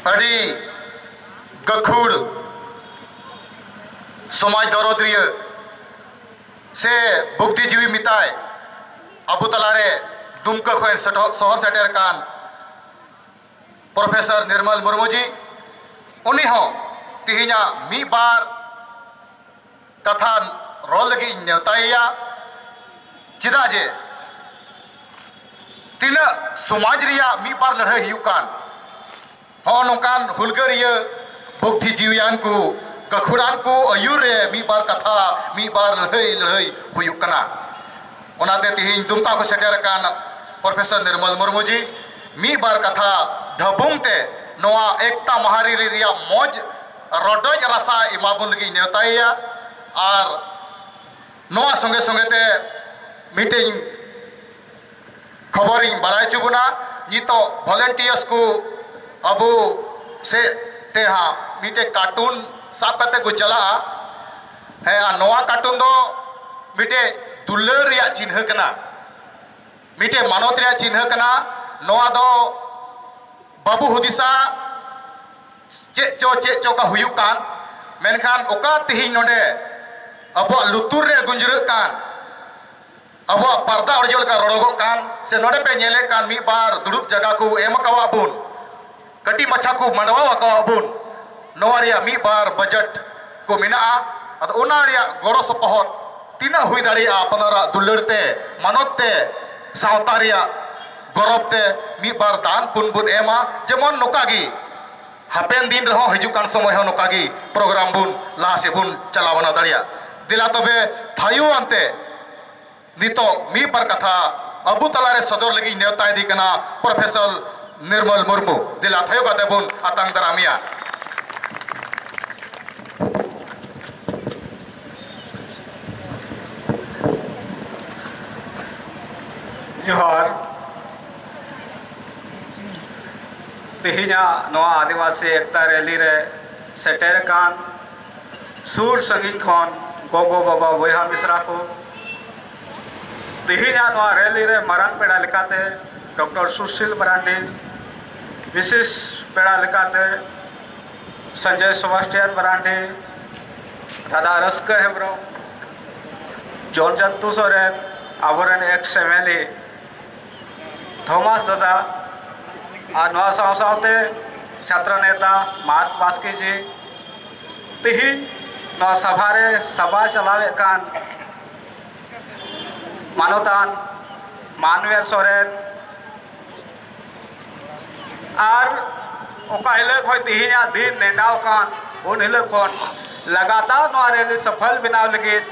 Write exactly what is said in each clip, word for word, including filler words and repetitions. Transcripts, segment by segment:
ᱟᱹᱰᱤ ᱜᱟᱹᱠᱷᱩᱲ ᱥᱚᱢᱟᱡᱽ ᱫᱚᱨᱚᱫᱤᱭᱟᱹ ᱥᱮ ᱵᱩᱫᱽᱫᱷᱤᱡᱤᱵᱤ ᱢᱮᱛᱟᱭ, ᱟᱵᱚ ᱛᱟᱞᱟᱨᱮ ᱫᱩᱢᱠᱟᱹ ᱠᱷᱚᱱ ᱥᱮᱴᱮᱨ, ᱥᱚᱦᱚᱨ ᱥᱮᱴᱮᱨ ᱟᱠᱟᱱ ᱯᱨᱚᱯᱷᱮᱥᱚᱨ ᱱᱤᱨᱢᱚᱞ ᱢᱩᱨᱢᱩ ᱡᱤ, ᱩᱱᱤ ᱦᱚᱸ ᱛᱮᱦᱮᱧᱟᱜ ᱢᱤᱫ ᱵᱟᱨ ᱠᱟᱛᱷᱟ ᱨᱚᱲ ᱞᱟᱹᱜᱤᱫ ᱤᱧ ᱱᱮᱣᱛᱟᱭᱮᱭᱟ᱾ ᱪᱮᱫᱟᱜ ᱡᱮ ᱛᱤᱱᱟᱹᱜ ᱥᱚᱢᱟᱡᱽ ᱨᱮᱭᱟᱜ ᱢᱤᱫ ᱵᱟᱨ ᱞᱟᱹᱲᱦᱟᱹᱭ ᱦᱩᱭᱩᱜ ᱠᱟᱱ, ᱦᱚᱸᱜᱼᱚ ᱱᱚᱝᱠᱟᱱ ᱦᱩᱞᱜᱟᱹᱨᱤᱭᱟᱹ ᱵᱩᱫᱽᱫᱷᱤ ᱡᱤᱣᱤᱭᱟᱱ ᱠᱚ, ᱜᱟᱹᱠᱷᱩᱲᱟᱱ ᱠᱚ ᱟᱹᱭᱩᱨ ᱨᱮ ᱢᱤᱫ ᱵᱟᱨ ᱠᱟᱛᱷᱟ, ᱢᱤᱫ ᱵᱟᱨ ᱞᱟᱹᱲᱦᱟᱹᱭ, ᱞᱟᱹᱲᱦᱟᱹᱭ ᱦᱩᱭᱩᱜ ᱠᱟᱱᱟ᱾ ᱚᱱᱟᱛᱮ ᱛᱮᱦᱮᱧ ᱫᱩᱢᱠᱟ ᱠᱚ ᱥᱮᱴᱮᱨ ᱟᱠᱟᱱ ᱯᱨᱚᱯᱷᱮᱥᱚᱨ ᱱᱤᱨᱢᱚᱞ ᱢᱩᱨᱢᱩ ᱡᱤ ᱢᱤᱫ ᱵᱟᱨ ᱠᱟᱛᱷᱟ ᱰᱷᱟᱹᱵᱩᱝ ᱛᱮ ᱱᱚᱣᱟ ᱮᱠᱛᱟ ᱢᱟᱦᱟᱨᱤ ᱨᱮᱭᱟᱜ ᱢᱚᱡᱽ ᱨᱚᱰᱚᱡ ᱨᱟᱥᱟ ᱮᱢᱟᱵᱚᱱ ᱞᱟᱹᱜᱤᱫ ᱱᱮᱣᱛᱟᱭᱮᱭᱟ᱾ ᱟᱨ ᱱᱚᱣᱟ ᱥᱚᱸᱜᱮ ᱥᱚᱸᱜᱮ ᱛᱮ ᱢᱤᱫᱴᱮᱱ ᱠᱷᱚᱵᱚᱨᱤᱧ ᱵᱟᱲᱟᱭ ᱦᱚᱪᱚ ᱵᱚᱱᱟ, ᱱᱤᱛᱚᱜ volunteers ᱠᱚ ᱟᱵᱚ ᱥᱮᱫ ᱛᱮ ᱦᱟᱸᱜ ᱢᱤᱫᱴᱮᱡ ᱠᱟᱨᱴᱩᱱ ᱥᱟᱵ ᱠᱟᱛᱮ ᱠᱚ ᱪᱟᱞᱟᱜᱼᱟ᱾ ᱦᱮᱸ, ᱟᱨ ᱱᱚᱣᱟ ᱠᱟᱨᱴᱩᱱ ᱫᱚ ᱢᱤᱫᱴᱮᱡ ᱫᱩᱞᱟᱹᱲ ᱨᱮᱭᱟᱜ ᱪᱤᱱᱦᱟᱹ ᱠᱟᱱᱟ, ᱢᱤᱫᱴᱮᱡ ᱢᱟᱱᱚᱛ ᱨᱮᱭᱟᱜ ᱪᱤᱱᱦᱟᱹ ᱠᱟᱱᱟ᱾ ᱱᱚᱣᱟ ᱫᱚ ᱵᱟᱵᱚ ᱦᱩᱫᱤᱥᱟ ᱪᱮᱫ ᱪᱚ ᱪᱮᱫ ᱪᱚ ᱚᱠᱟ ᱦᱩᱭᱩᱜ ᱠᱟᱱ, ᱢᱮᱱᱠᱷᱟᱱ ᱚᱠᱟ ᱛᱮᱦᱮᱧ ᱱᱚᱰᱮ ᱟᱵᱚᱣᱟᱜ ᱞᱩᱛᱩᱨ ᱨᱮ ᱜᱩᱸᱡᱨᱟᱹᱜ ᱠᱟᱱ, ᱟᱵᱚᱣᱟᱜ ᱯᱟᱨᱫᱟ ᱚᱲᱡᱚ ᱞᱮᱠᱟ ᱨᱚᱲᱚᱜᱚᱜ ᱠᱟᱱ, ᱥᱮ ᱱᱚᱰᱮ ᱯᱮ ᱧᱮᱞᱮᱫ ᱠᱟᱱ ᱢᱤᱫ ᱵᱟᱨ ᱫᱩᱲᱩᱵ ᱡᱟᱭᱜᱟ ᱠᱚ ᱮᱢ ᱟᱠᱟᱣᱟᱫ ᱵᱚᱱ, ᱠᱟᱹᱴᱤᱡ ᱢᱟᱪᱷᱟ ᱠᱚ ᱢᱟᱰᱣᱟ ᱟᱠᱟᱣᱟᱫ ᱵᱚᱱ, ᱱᱚᱣᱟ ᱨᱮᱭᱟᱜ ᱢᱤᱫ ᱵᱟᱨ ᱵᱟᱡᱮᱴ ᱠᱚ ᱢᱮᱱᱟᱜᱼᱟ᱾ ᱟᱫᱚ ᱚᱱᱟ ᱨᱮᱭᱟᱜ ᱜᱚᱲᱚ ᱥᱚᱯᱚᱦᱚᱫ ᱛᱤᱱᱟᱹᱜ ᱦᱩᱭ ᱫᱟᱲᱮᱭᱟᱜᱼᱟ ᱟᱯᱱᱟᱨᱟᱜ ᱫᱩᱞᱟᱹᱲ ᱛᱮ, ᱢᱟᱱᱚᱛ ᱛᱮ, ᱥᱟᱶᱛᱟ ᱨᱮᱭᱟᱜ ᱜᱚᱨᱚᱵ ᱛᱮ ᱢᱤᱫ ᱵᱟᱨ ᱫᱟᱱ ᱯᱩᱱ ᱵᱚᱱ ᱮᱢᱟ, ᱡᱮᱢᱚᱱ ᱱᱚᱝᱠᱟ ᱜᱮ ᱦᱟᱯᱮᱱ ᱫᱤᱱ ᱨᱮᱦᱚᱸ ᱦᱤᱡᱩᱜ ᱠᱟᱱ ᱥᱚᱢᱚᱭ ᱦᱚᱸ ᱱᱚᱝᱠᱟ ᱜᱮ ᱯᱨᱳᱜᱨᱟᱢ ᱵᱚᱱ ᱞᱟᱦᱟ ᱥᱮᱫ ᱵᱚᱱ ᱪᱟᱞᱟᱣ ᱵᱟᱱᱟᱣ ᱫᱟᱲᱮᱭᱟᱜ᱾ ᱫᱮᱞᱟ ᱛᱚᱵᱮ ᱛᱷᱟᱭᱚ ᱟᱱᱛᱮ ᱱᱤᱛᱚᱜ ᱢᱤᱫ ᱵᱟᱨ ᱠᱟᱛᱷᱟ ᱟᱵᱚ ᱛᱟᱞᱟᱨᱮ ᱥᱚᱫᱚᱨ ᱞᱟᱹᱜᱤᱫ ᱤᱧ ᱱᱮᱣᱛᱟ ᱤᱫᱤ ᱠᱟᱱᱟ ᱯᱨᱚᱯᱷᱮᱥᱚᱨ ᱱᱤᱨᱢᱚᱞ ᱢᱩᱨᱢᱩ᱾ ᱫᱮᱞᱟ ᱛᱷᱟᱭᱚ ᱠᱟᱛᱮ ᱵᱚᱱ ᱟᱛᱟᱝ ᱫᱟᱨᱟᱢᱮᱭᱟ᱾ ᱡᱚᱦᱟᱨ᱾ ᱛᱮᱦᱮᱧᱟᱜ ᱱᱚᱣᱟ ᱟᱹᱫᱤᱵᱟᱹᱥᱤ ᱮᱠᱛᱟ ᱨᱮᱞᱤ ᱨᱮ ᱥᱮᱴᱮᱨ ᱟᱠᱟᱱ ᱥᱩᱨ ᱥᱟᱺᱜᱤᱧ ᱠᱷᱚᱱ ᱜᱚᱜᱚ, ᱵᱟᱵᱟ, ᱵᱚᱭᱦᱟ, ᱢᱤᱥᱨᱟ ᱠᱚ, ᱛᱮᱦᱮᱧᱟᱜ ᱱᱚᱣᱟ ᱨᱮᱞᱤ ᱨᱮ ᱢᱟᱨᱟᱝ ᱯᱮᱲᱟ ᱞᱮᱠᱟᱛᱮ ᱰᱚᱠᱴᱚᱨ ᱥᱩᱥᱤᱞ ᱢᱟᱨᱟᱱᱰᱤ, ᱵᱤᱥᱮᱥ ᱯᱮᱲᱟ ᱞᱮᱠᱟᱛᱮ ᱥᱚᱧᱡᱚᱭ ᱥᱮᱵᱟᱥᱴᱤᱭᱟᱱ ᱢᱟᱨᱟᱱᱰᱤ, ᱫᱟᱫᱟ ᱨᱟᱹᱥᱠᱟᱹ ᱦᱮᱢᱵᱨᱚᱢ, ᱡᱚᱱ ᱡᱟᱱᱛᱩ ᱥᱚᱨᱮᱱ, ᱟᱵᱚᱨᱮᱱ ᱮᱠᱥ ᱮᱢ ᱮᱞ ᱮ ᱛᱷᱚᱢᱟᱥ ᱫᱟᱫᱟ, ᱟᱨ ᱱᱚᱣᱟ ᱥᱟᱶ ᱥᱟᱶᱛᱮ ᱪᱷᱟᱛᱨᱚ ᱱᱮᱛᱟ ᱢᱟᱨᱠ ᱵᱟᱥᱠᱮ ᱡᱤ, ᱛᱮᱦᱮᱧ ᱱᱚᱣᱟ ᱥᱟᱵᱷᱟ ᱨᱮ ᱥᱟᱵᱷᱟ ᱪᱟᱞᱟᱣᱮᱫ ᱠᱟᱱ ᱢᱟᱱᱚᱛᱟᱱ ᱢᱟᱱᱩᱭᱮᱞ ᱥᱚᱨᱮᱱ, ᱟᱨ ᱚᱠᱟ ᱦᱤᱞᱳᱜ ᱠᱷᱚᱱ ᱛᱮᱦᱮᱧᱟᱜ ᱫᱤᱱ ᱱᱮᱰᱟᱣ ᱟᱠᱟᱱ, ᱩᱱ ᱦᱤᱞᱳᱜ ᱠᱷᱚᱱ ᱞᱟᱜᱟᱛᱟᱨ ᱱᱚᱣᱟ ᱨᱮᱞᱤ ᱥᱚᱯᱷᱚᱞ ᱵᱮᱱᱟᱣ ᱞᱟᱹᱜᱤᱫ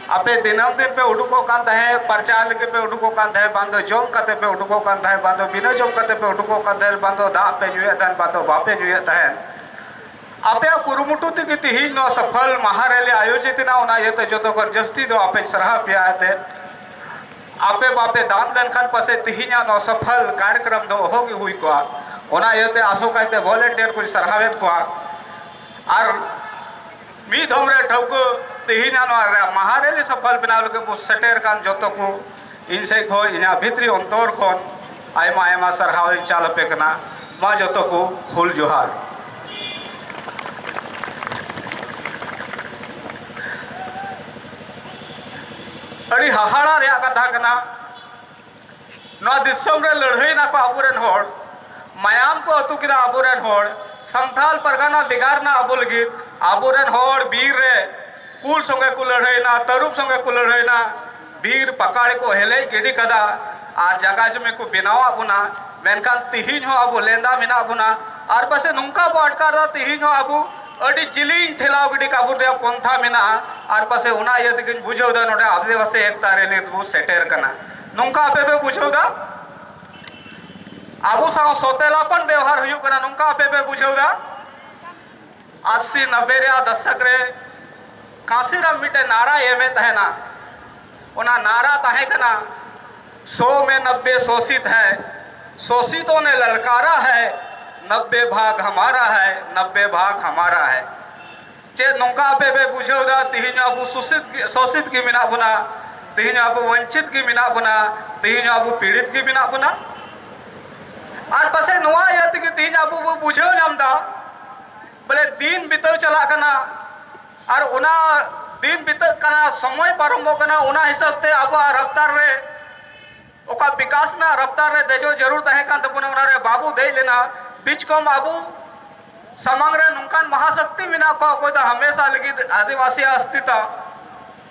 ᱟᱯᱮ ᱫᱤᱱᱟᱹᱢ ᱫᱤᱱ ᱯᱮ ᱩᱰᱩᱠᱚᱜ ᱠᱟᱱ ᱛᱟᱦᱮᱸᱫ, ᱯᱨᱚᱪᱟᱨ ᱞᱟᱹᱜᱤᱫ ᱯᱮ ᱩᱰᱩᱠᱚᱜ ᱠᱟᱱ ᱛᱟᱦᱮᱸᱫ, ᱵᱟᱝ ᱫᱚ ᱡᱚᱢ ᱠᱟᱛᱮ ᱯᱮ ᱩᱰᱩᱠᱚᱜ ᱠᱟᱱ ᱛᱟᱦᱮᱸᱫ, ᱵᱟᱝ ᱫᱚ ᱵᱤᱱᱟᱹ ᱡᱚᱢ ᱠᱟᱛᱮ ᱯᱮ ᱩᱰᱩᱠᱚᱜ ᱠᱟᱱ ᱛᱟᱦᱮᱸᱫ, ᱵᱟᱝ ᱫᱚ ᱫᱟᱜ ᱯᱮ ᱧᱩᱭᱮᱫ ᱛᱟᱦᱮᱸᱫ, ᱵᱟᱝ ᱫᱚ ᱵᱟᱯᱮ ᱧᱩᱭᱮᱫ ᱛᱟᱦᱮᱸᱫ᱾ ᱟᱯᱮᱭᱟᱜ ᱠᱩᱨᱩᱢᱩᱴᱩ ᱛᱮᱜᱮ ᱛᱮᱦᱮᱧ ᱱᱚᱣᱟ ᱥᱚᱯᱷᱚᱞ ᱢᱟᱦᱟ ᱨᱮᱞᱮ ᱟᱭᱳᱡᱤᱛ ᱮᱱᱟ, ᱚᱱᱟ ᱤᱭᱟᱹᱛᱮ ᱡᱚᱛᱚ ᱠᱷᱚᱱ ᱡᱟᱹᱥᱛᱤ ᱫᱚ ᱟᱯᱮᱧ ᱥᱟᱨᱦᱟᱣ ᱯᱮᱭᱟ᱾ ᱮᱱᱛᱮᱫ ᱟᱯᱮ ᱵᱟᱯᱮ ᱫᱟᱱ ᱞᱮᱱᱠᱷᱟᱱ ᱯᱟᱥᱮᱡ ᱛᱮᱦᱮᱧᱟᱜ ᱱᱚᱣᱟ ᱥᱚᱯᱷᱚᱞ ᱠᱟᱨᱭᱚᱠᱨᱚᱢ ᱫᱚ ᱚᱦᱚ ᱜᱮ ᱦᱩᱭ ᱠᱚᱜᱼᱟ᱾ ᱚᱱᱟ ᱤᱭᱟᱹᱛᱮ ᱟᱥᱚᱠᱟᱭᱛᱮ ᱵᱷᱚᱞᱮᱱᱴᱤᱭᱟᱨ ᱠᱚᱧ ᱥᱟᱨᱦᱟᱣᱮᱫ ᱠᱚᱣᱟ᱾ ᱟᱨ ᱢᱤᱫ ᱫᱷᱚᱢ ᱨᱮ ᱴᱷᱟᱹᱣᱠᱟᱹ ᱛᱮᱦᱮᱧᱟᱜ ᱱᱚᱣᱟ ᱨᱮ ᱢᱟᱦᱟ ᱨᱮᱞᱤ ᱥᱚᱯᱷᱚᱞ ᱵᱮᱱᱟᱣ ᱞᱟᱹᱜᱤᱫ ᱵᱚ ᱥᱮᱴᱮᱨ ᱠᱟᱱ ᱡᱚᱛᱚ ᱠᱚ, ᱤᱧ ᱥᱮᱫ ᱠᱷᱚᱱ, ᱤᱧᱟᱹᱜ ᱵᱷᱤᱛᱨᱤ ᱚᱱᱛᱚᱨ ᱠᱷᱚᱱ ᱟᱭᱢᱟ ᱟᱭᱢᱟ ᱥᱟᱨᱦᱟᱣ ᱤᱧ ᱪᱟᱞ ᱟᱯᱮ ᱠᱟᱱᱟ᱾ ᱢᱟ ᱡᱚᱛᱚ ᱠᱚ ᱦᱩᱞ ᱡᱚᱦᱟᱨ᱾ ᱟᱹᱰᱤ ᱦᱟᱦᱟᱲᱟ ᱨᱮᱭᱟᱜ ᱠᱟᱛᱷᱟ ᱠᱟᱱᱟ, ᱱᱚᱣᱟ ᱫᱤᱥᱚᱢ ᱨᱮ ᱞᱟᱹᱲᱦᱟᱹᱭ ᱱᱟᱠᱚ ᱟᱵᱚᱨᱮᱱ ᱦᱚᱲ, ᱢᱟᱭᱟᱢ ᱠᱚ ᱟᱹᱛᱩ ᱠᱮᱫᱟ ᱟᱵᱚᱨᱮᱱ ᱦᱚᱲ, ᱥᱟᱱᱛᱟᱞ ᱯᱟᱨᱜᱟᱱᱟ ᱵᱷᱮᱜᱟᱨ ᱱᱟ ᱟᱵᱚ ᱞᱟᱹᱜᱤᱫ᱾ ᱟᱵᱚᱨᱮᱱ ᱦᱚᱲ ᱵᱤᱨ ᱨᱮ ᱠᱩᱞ ᱥᱚᱸᱜᱮ ᱠᱚ ᱞᱟᱹᱲᱦᱟᱹᱭᱱᱟ, ᱛᱟᱹᱨᱩᱵ ᱥᱚᱸᱜᱮ ᱠᱚ ᱞᱟᱹᱲᱦᱟᱹᱭᱱᱟ, ᱵᱤᱨ ᱯᱟᱠᱟᱲ ᱠᱚ ᱦᱮᱞᱮᱡ ᱜᱤᱰᱤ ᱠᱟᱫᱟ, ᱟᱨ ᱡᱟᱜᱟ ᱡᱚᱢᱤ ᱠᱚ ᱵᱮᱱᱟᱣᱟᱜ ᱵᱚᱱᱟ᱾ ᱢᱮᱱᱠᱷᱟᱱ ᱛᱤᱦᱤᱧ ᱦᱚᱸ ᱟᱵᱚ ᱞᱮᱸᱫᱟ ᱢᱮᱱᱟᱜ ᱵᱚᱱᱟ, ᱟᱨ ᱯᱟᱥᱮ ᱱᱚᱝᱠᱟ ᱵᱚ ᱟᱴᱠᱟᱨ ᱫᱟ, ᱛᱤᱦᱤᱧ ᱦᱚᱸ ᱟᱵᱚ ᱟᱹᱰᱤ ᱡᱤᱞᱤᱧ ᱴᱷᱮᱞᱟᱣ ᱜᱤᱰᱤ ᱠᱟᱜ ᱵᱚᱱ ᱨᱮᱭᱟᱜ ᱯᱚᱱᱛᱷᱟ ᱢᱮᱱᱟᱜᱼᱟ᱾ ᱟᱨ ᱯᱟᱥᱮ ᱚᱱᱟ ᱤᱭᱟᱹ ᱛᱮᱜᱮᱧ ᱵᱩᱡᱷᱟᱹᱣ ᱫᱟ, ᱱᱚᱰᱮ ᱟᱹᱫᱤᱵᱟᱹᱥᱤ ᱮᱠᱛᱟ ᱨᱮᱞᱤ ᱨᱮᱵᱚ ᱥᱮᱴᱮᱨ ᱠᱟᱱᱟ᱾ ᱱᱚᱝᱠᱟ ᱟᱯᱮ ᱯᱮ ᱵᱩᱡᱷᱟᱹᱣ ᱫᱟ? ᱟᱵᱚ ᱥᱟᱶ ᱥᱚᱛᱮᱞᱟᱯᱚᱱ ᱵᱮᱣᱦᱟᱨ ᱦᱩᱭᱩᱜ ᱠᱟᱱᱟ, ᱱᱚᱝᱠᱟ ᱟᱯᱮ ᱯᱮ ᱵᱩᱡᱷᱟᱹᱣ ᱫᱟ? ᱟᱥᱤ ᱱᱚᱵᱵᱮ ᱨᱮᱭᱟᱜ ᱫᱚᱥᱚᱠ ᱨᱮ ᱠᱟᱸᱥᱤᱨᱟᱢ ᱢᱤᱫᱴᱮᱱ ᱱᱟᱨᱟᱭ ᱮᱢᱮᱫ ᱛᱟᱦᱮᱱᱟ᱾ ᱚᱱᱟ ᱱᱟᱨᱟ ᱛᱟᱦᱮᱸ ᱠᱟᱱᱟ, "सौ में नब्बे शोषित है, शोषितों ने ललकारा है, नब्बे भाग हमारा है, नब्बे भाग हमारा है।" ᱪᱮᱫ ᱱᱚᱝᱠᱟ ᱟᱯᱮ ᱯᱮ ᱵᱩᱡᱷᱟᱹᱣ ᱫᱟ ᱛᱤᱦᱤᱧ ᱟᱵᱚ ᱥᱳᱥᱤᱛ ᱜᱮ, ᱥᱳᱥᱤᱛ ᱜᱮ ᱢᱮᱱᱟᱜ ᱵᱚᱱᱟ, ᱛᱤᱦᱤᱧ ᱟᱵᱚ ᱵᱚᱧᱪᱤᱛ ᱜᱮ ᱢᱮᱱᱟᱜ ᱵᱚᱱᱟ, ᱛᱤᱦᱤᱧ ᱟᱵᱚ ᱯᱤᱲᱤᱛ ᱜᱮ ᱢᱮᱱᱟᱜ ᱵᱚᱱᱟ? ᱟᱨ ᱯᱟᱥᱮᱡ ᱱᱚᱣᱟ ᱤᱭᱟᱹ ᱛᱮᱜᱮ ᱛᱮᱦᱮᱧ ᱟᱵᱚ ᱵᱚ ᱵᱩᱡᱷᱟᱹᱣ ᱧᱟᱢ ᱮᱫᱟ, ᱵᱚᱞᱮ ᱫᱤᱱ ᱵᱤᱛᱟᱹᱣ ᱪᱟᱞᱟᱜ ᱠᱟᱱᱟ, ᱟᱨ ᱚᱱᱟ ᱫᱤᱱ ᱵᱤᱛᱟᱹᱜ ᱠᱟᱱᱟ, ᱥᱚᱢᱚᱭ ᱯᱟᱨᱚᱢᱚᱜ ᱠᱟᱱᱟ, ᱚᱱᱟ ᱦᱤᱥᱟᱹᱵ ᱛᱮ ᱟᱵᱚᱣᱟᱜ ᱨᱟᱯᱛᱟᱨ ᱨᱮ, ᱚᱠᱟ ᱵᱤᱠᱟᱥ ᱨᱮᱱᱟᱜ ᱨᱟᱯᱛᱟᱨ ᱨᱮ ᱫᱮᱡᱚᱜ ᱡᱟᱹᱨᱩᱲ ᱛᱟᱦᱮᱸ ᱠᱟᱱ ᱛᱟᱵᱚᱱᱟ, ᱚᱱᱟ ᱨᱮ ᱵᱟᱵᱚ ᱫᱮᱡ ᱞᱮᱱᱟ᱾ ᱵᱤᱪᱠᱚᱢ ᱟᱵᱚ ᱥᱟᱢᱟᱝ ᱨᱮ ᱱᱚᱝᱠᱟᱱ ᱢᱟᱦᱟᱥᱚᱠᱛᱤ ᱢᱮᱱᱟᱜ ᱠᱚᱣᱟ, ᱚᱠᱚᱭ ᱫᱚ ᱦᱟᱢᱮᱥᱟ ᱞᱟᱹᱜᱤᱫ ᱟᱹᱫᱤᱵᱟᱹᱥᱤ ᱚᱥᱛᱤᱛᱟ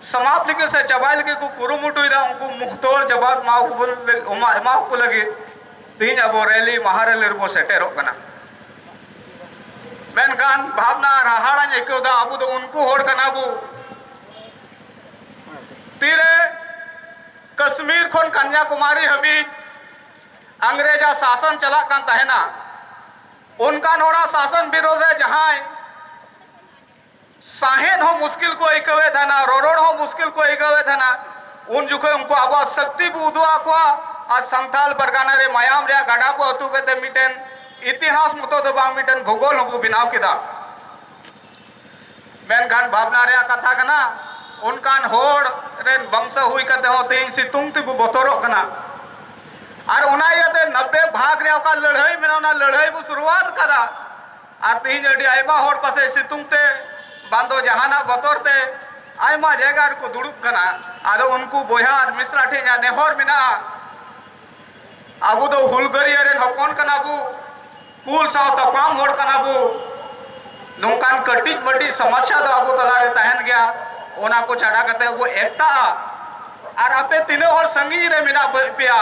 ᱥᱟᱢᱟᱯ ᱞᱟᱹᱜᱤᱫ ᱥᱮ ᱪᱟᱵᱟᱭ ᱞᱟᱹᱜᱤᱫ ᱠᱚ ᱠᱩᱨᱩᱢᱩᱴᱩᱭᱮᱫᱟ, ᱩᱱᱠᱩ ᱢᱩᱦᱛᱚᱲ ᱡᱚᱵᱟᱵ ᱮᱢᱟ ᱠᱚ ᱵᱚᱱ, ᱮᱢᱟ, ᱮᱢᱟ ᱠᱚ ᱞᱟᱹᱜᱤᱫ ᱛᱮᱦᱮᱧ ᱟᱵᱚ ᱨᱮᱞᱤ, ᱢᱟᱦᱟ ᱨᱮᱞᱤ ᱨᱮᱵᱚ ᱥᱮᱴᱮᱨᱚᱜ ᱠᱟᱱᱟ᱾ ᱢᱮᱱᱠᱷᱟᱱ ᱵᱷᱟᱵᱽᱱᱟ ᱟᱨ ᱦᱟᱦᱟᱲᱟᱧ ᱟᱹᱭᱠᱟᱹᱣ ᱮᱫᱟ, ᱟᱵᱚ ᱫᱚ ᱩᱱᱠᱩ ᱦᱚᱲ ᱠᱟᱱᱟ ᱵᱚ, ᱛᱤᱨᱮ ᱠᱟᱥᱢᱤᱨ ᱠᱷᱚᱱ ᱠᱟᱱᱭᱟᱠᱩᱢᱟᱨᱤ ᱦᱟᱹᱵᱤᱡ ᱟᱝᱨᱮᱡᱟᱜ ᱥᱟᱥᱚᱱ ᱪᱟᱞᱟᱜ ᱠᱟᱱ ᱛᱟᱦᱮᱱᱟ, ᱚᱱᱠᱟᱱ ᱦᱚᱲᱟᱜ ᱥᱟᱥᱚᱱ ᱵᱤᱨᱳᱫᱷ ᱨᱮ ᱡᱟᱦᱟᱸᱭ ᱥᱟᱦᱮᱫ ᱦᱚᱸ ᱢᱩᱥᱠᱤᱞ ᱠᱚ ᱟᱹᱭᱠᱟᱹᱣᱮᱫ ᱛᱟᱦᱮᱱᱟ, ᱨᱚᱨᱚᱲ ᱦᱚᱸ ᱢᱩᱥᱠᱤᱞ ᱠᱚ ᱟᱹᱭᱠᱟᱹᱣᱮᱫ ᱛᱟᱦᱮᱱᱟ, ᱩᱱ ᱡᱚᱠᱷᱚᱱ ᱩᱱᱠᱩ ᱟᱵᱚᱣᱟᱜ ᱥᱚᱠᱛᱤ ᱵᱚ ᱩᱫᱩᱜ ᱟᱫ ᱠᱚᱣᱟ ᱟᱨ ᱥᱟᱱᱛᱟᱞ ᱯᱟᱨᱜᱟᱱᱟ ᱨᱮ ᱢᱟᱭᱟᱢ ᱨᱮᱭᱟᱜ ᱜᱟᱰᱟ ᱵᱚ ᱟᱹᱛᱩ ᱠᱟᱛᱮ ᱢᱤᱫᱴᱮᱱ ᱤᱛᱤᱦᱟᱥ ᱢᱚᱛᱚ ᱫᱚ ᱵᱟᱝ, ᱢᱤᱫᱴᱮᱱ ᱵᱷᱩᱜᱳᱞ ᱦᱚᱸᱵᱚ ᱵᱮᱱᱟᱣ ᱠᱮᱫᱟ᱾ ᱢᱮᱱᱠᱷᱟᱱ ᱵᱷᱟᱵᱽᱱᱟ ᱨᱮᱭᱟᱜ ᱠᱟᱛᱷᱟ ᱠᱟᱱᱟ, ᱚᱱᱠᱟᱱ ᱦᱚᱲ ᱨᱮᱱ ᱵᱚᱝᱥᱚ ᱦᱩᱭ ᱠᱟᱛᱮ ᱦᱚᱸ ᱛᱮᱦᱮᱧ ᱥᱤᱛᱩᱝ ᱛᱮᱵᱚ ᱵᱚᱛᱚᱨᱚᱜ ᱠᱟᱱᱟ᱾ ᱟᱨ ᱚᱱᱟ ᱤᱭᱟᱹᱛᱮ ᱱᱚᱵᱵᱮ ᱵᱷᱟᱜᱽ ᱨᱮᱭᱟᱜ ᱚᱠᱟ ᱞᱟᱹᱲᱦᱟᱹᱭ ᱢᱮᱱᱟᱜᱼᱟ, ᱚᱱᱟ ᱞᱟᱹᱲᱦᱟᱹᱭ ᱵᱚ ᱥᱩᱨᱩᱣᱟᱛ ᱠᱟᱫᱟ᱾ ᱟᱨ ᱛᱮᱦᱮᱧ ᱟᱹᱰᱤ ᱟᱭᱢᱟ ᱦᱚᱲ ᱯᱟᱥᱮᱡ ᱥᱤᱛᱩᱝ ᱛᱮ ᱵᱟᱝ ᱫᱚ ᱡᱟᱦᱟᱱᱟᱜ ᱵᱚᱛᱚᱨ ᱛᱮ ᱟᱭᱢᱟ ᱡᱟᱭᱜᱟ ᱨᱮᱠᱚ ᱫᱩᱲᱩᱵ ᱠᱟᱱᱟ᱾ ᱟᱫᱚ ᱩᱱᱠᱩ ᱵᱚᱭᱦᱟ ᱟᱨ ᱢᱤᱥᱨᱟ ᱴᱷᱮᱱ ᱤᱧᱟᱹᱜ ᱱᱮᱦᱚᱨ ᱢᱮᱱᱟᱜᱼᱟ, ᱟᱵᱚ ᱫᱚ ᱦᱩᱞᱜᱟᱹᱨᱤᱭᱟᱹ ᱨᱮᱱ ᱦᱚᱯᱚᱱ ᱠᱟᱱᱟ ᱵᱚ, ᱠᱩᱞ ᱥᱟᱶ ᱛᱟᱯᱟᱢ ᱦᱚᱲ ᱠᱟᱱᱟ ᱵᱚ᱾ ᱱᱚᱝᱠᱟᱱ ᱠᱟᱹᱴᱤᱡ ᱢᱟᱹᱴᱤᱡ ᱥᱚᱢᱚᱥᱥᱟ ᱫᱚ ᱟᱵᱚ ᱛᱟᱞᱟᱨᱮ ᱛᱟᱦᱮᱱ ᱜᱮᱭᱟ, ᱚᱱᱟ ᱠᱚ ᱪᱷᱟᱰᱟ ᱠᱟᱛᱮ ᱵᱚ ᱮᱠᱛᱟᱜᱼᱟ᱾ ᱟᱨ ᱟᱯᱮ ᱛᱤᱱᱟᱹᱜ ᱦᱚᱲ ᱥᱟᱺᱜᱤᱧ ᱨᱮ ᱢᱮᱱᱟᱜ ᱯᱮᱭᱟ,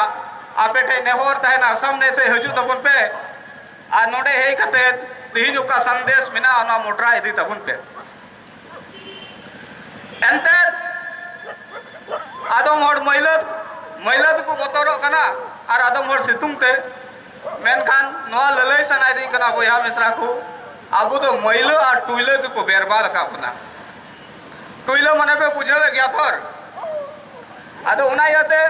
ᱟᱯᱮ ᱴᱷᱮᱱ ᱱᱮᱦᱚᱨ ᱛᱟᱦᱮᱱᱟ, ᱥᱟᱢᱱᱮ ᱥᱮᱫ ᱦᱤᱡᱩᱜ ᱛᱟᱵᱚᱱ ᱯᱮ᱾ ᱟᱨ ᱱᱚᱰᱮ ᱦᱮᱡ ᱠᱟᱛᱮ ᱛᱮᱦᱮᱧ ᱚᱠᱟ ᱥᱟᱸᱫᱮᱥ ᱢᱮᱱᱟᱜᱼᱟ, ᱚᱱᱟ ᱢᱚᱴᱨᱟ ᱤᱫᱤ ᱛᱟᱵᱚᱱ ᱯᱮ᱾ ᱮᱱᱛᱮᱫ ᱟᱫᱚᱢ ᱦᱚᱲ ᱢᱟᱹᱭᱞᱟᱹ, ᱢᱟᱹᱭᱞᱟᱹ ᱫᱚᱠᱚ ᱵᱚᱛᱚᱨᱚᱜ ᱠᱟᱱᱟ, ᱟᱨ ᱟᱫᱚᱢ ᱦᱚᱲ ᱥᱤᱛᱩᱝ ᱛᱮ᱾ ᱢᱮᱱᱠᱷᱟᱱ ᱱᱚᱣᱟ ᱞᱟᱹᱞᱟᱹᱭ ᱥᱟᱱᱟᱭᱮᱫᱤᱧ ᱠᱟᱱᱟ ᱵᱚᱭᱦᱟ ᱢᱤᱥᱨᱟ ᱠᱚ, ᱟᱵᱚ ᱫᱚ ᱢᱟᱹᱭᱞᱟᱹ ᱟᱨ ᱴᱩᱭᱞᱟᱹ ᱜᱮᱠᱚ ᱵᱮᱨᱵᱟᱫ ᱟᱠᱟᱫ ᱵᱚᱱᱟ᱾ ᱴᱩᱭᱞᱟᱹ ᱢᱟᱱᱮ ᱯᱮ ᱵᱩᱡᱷᱟᱹᱣᱮᱫ ᱜᱮᱭᱟ ᱛᱷᱚᱨ? ᱟᱫᱚ ᱚᱱᱟ ᱤᱭᱟᱹᱛᱮ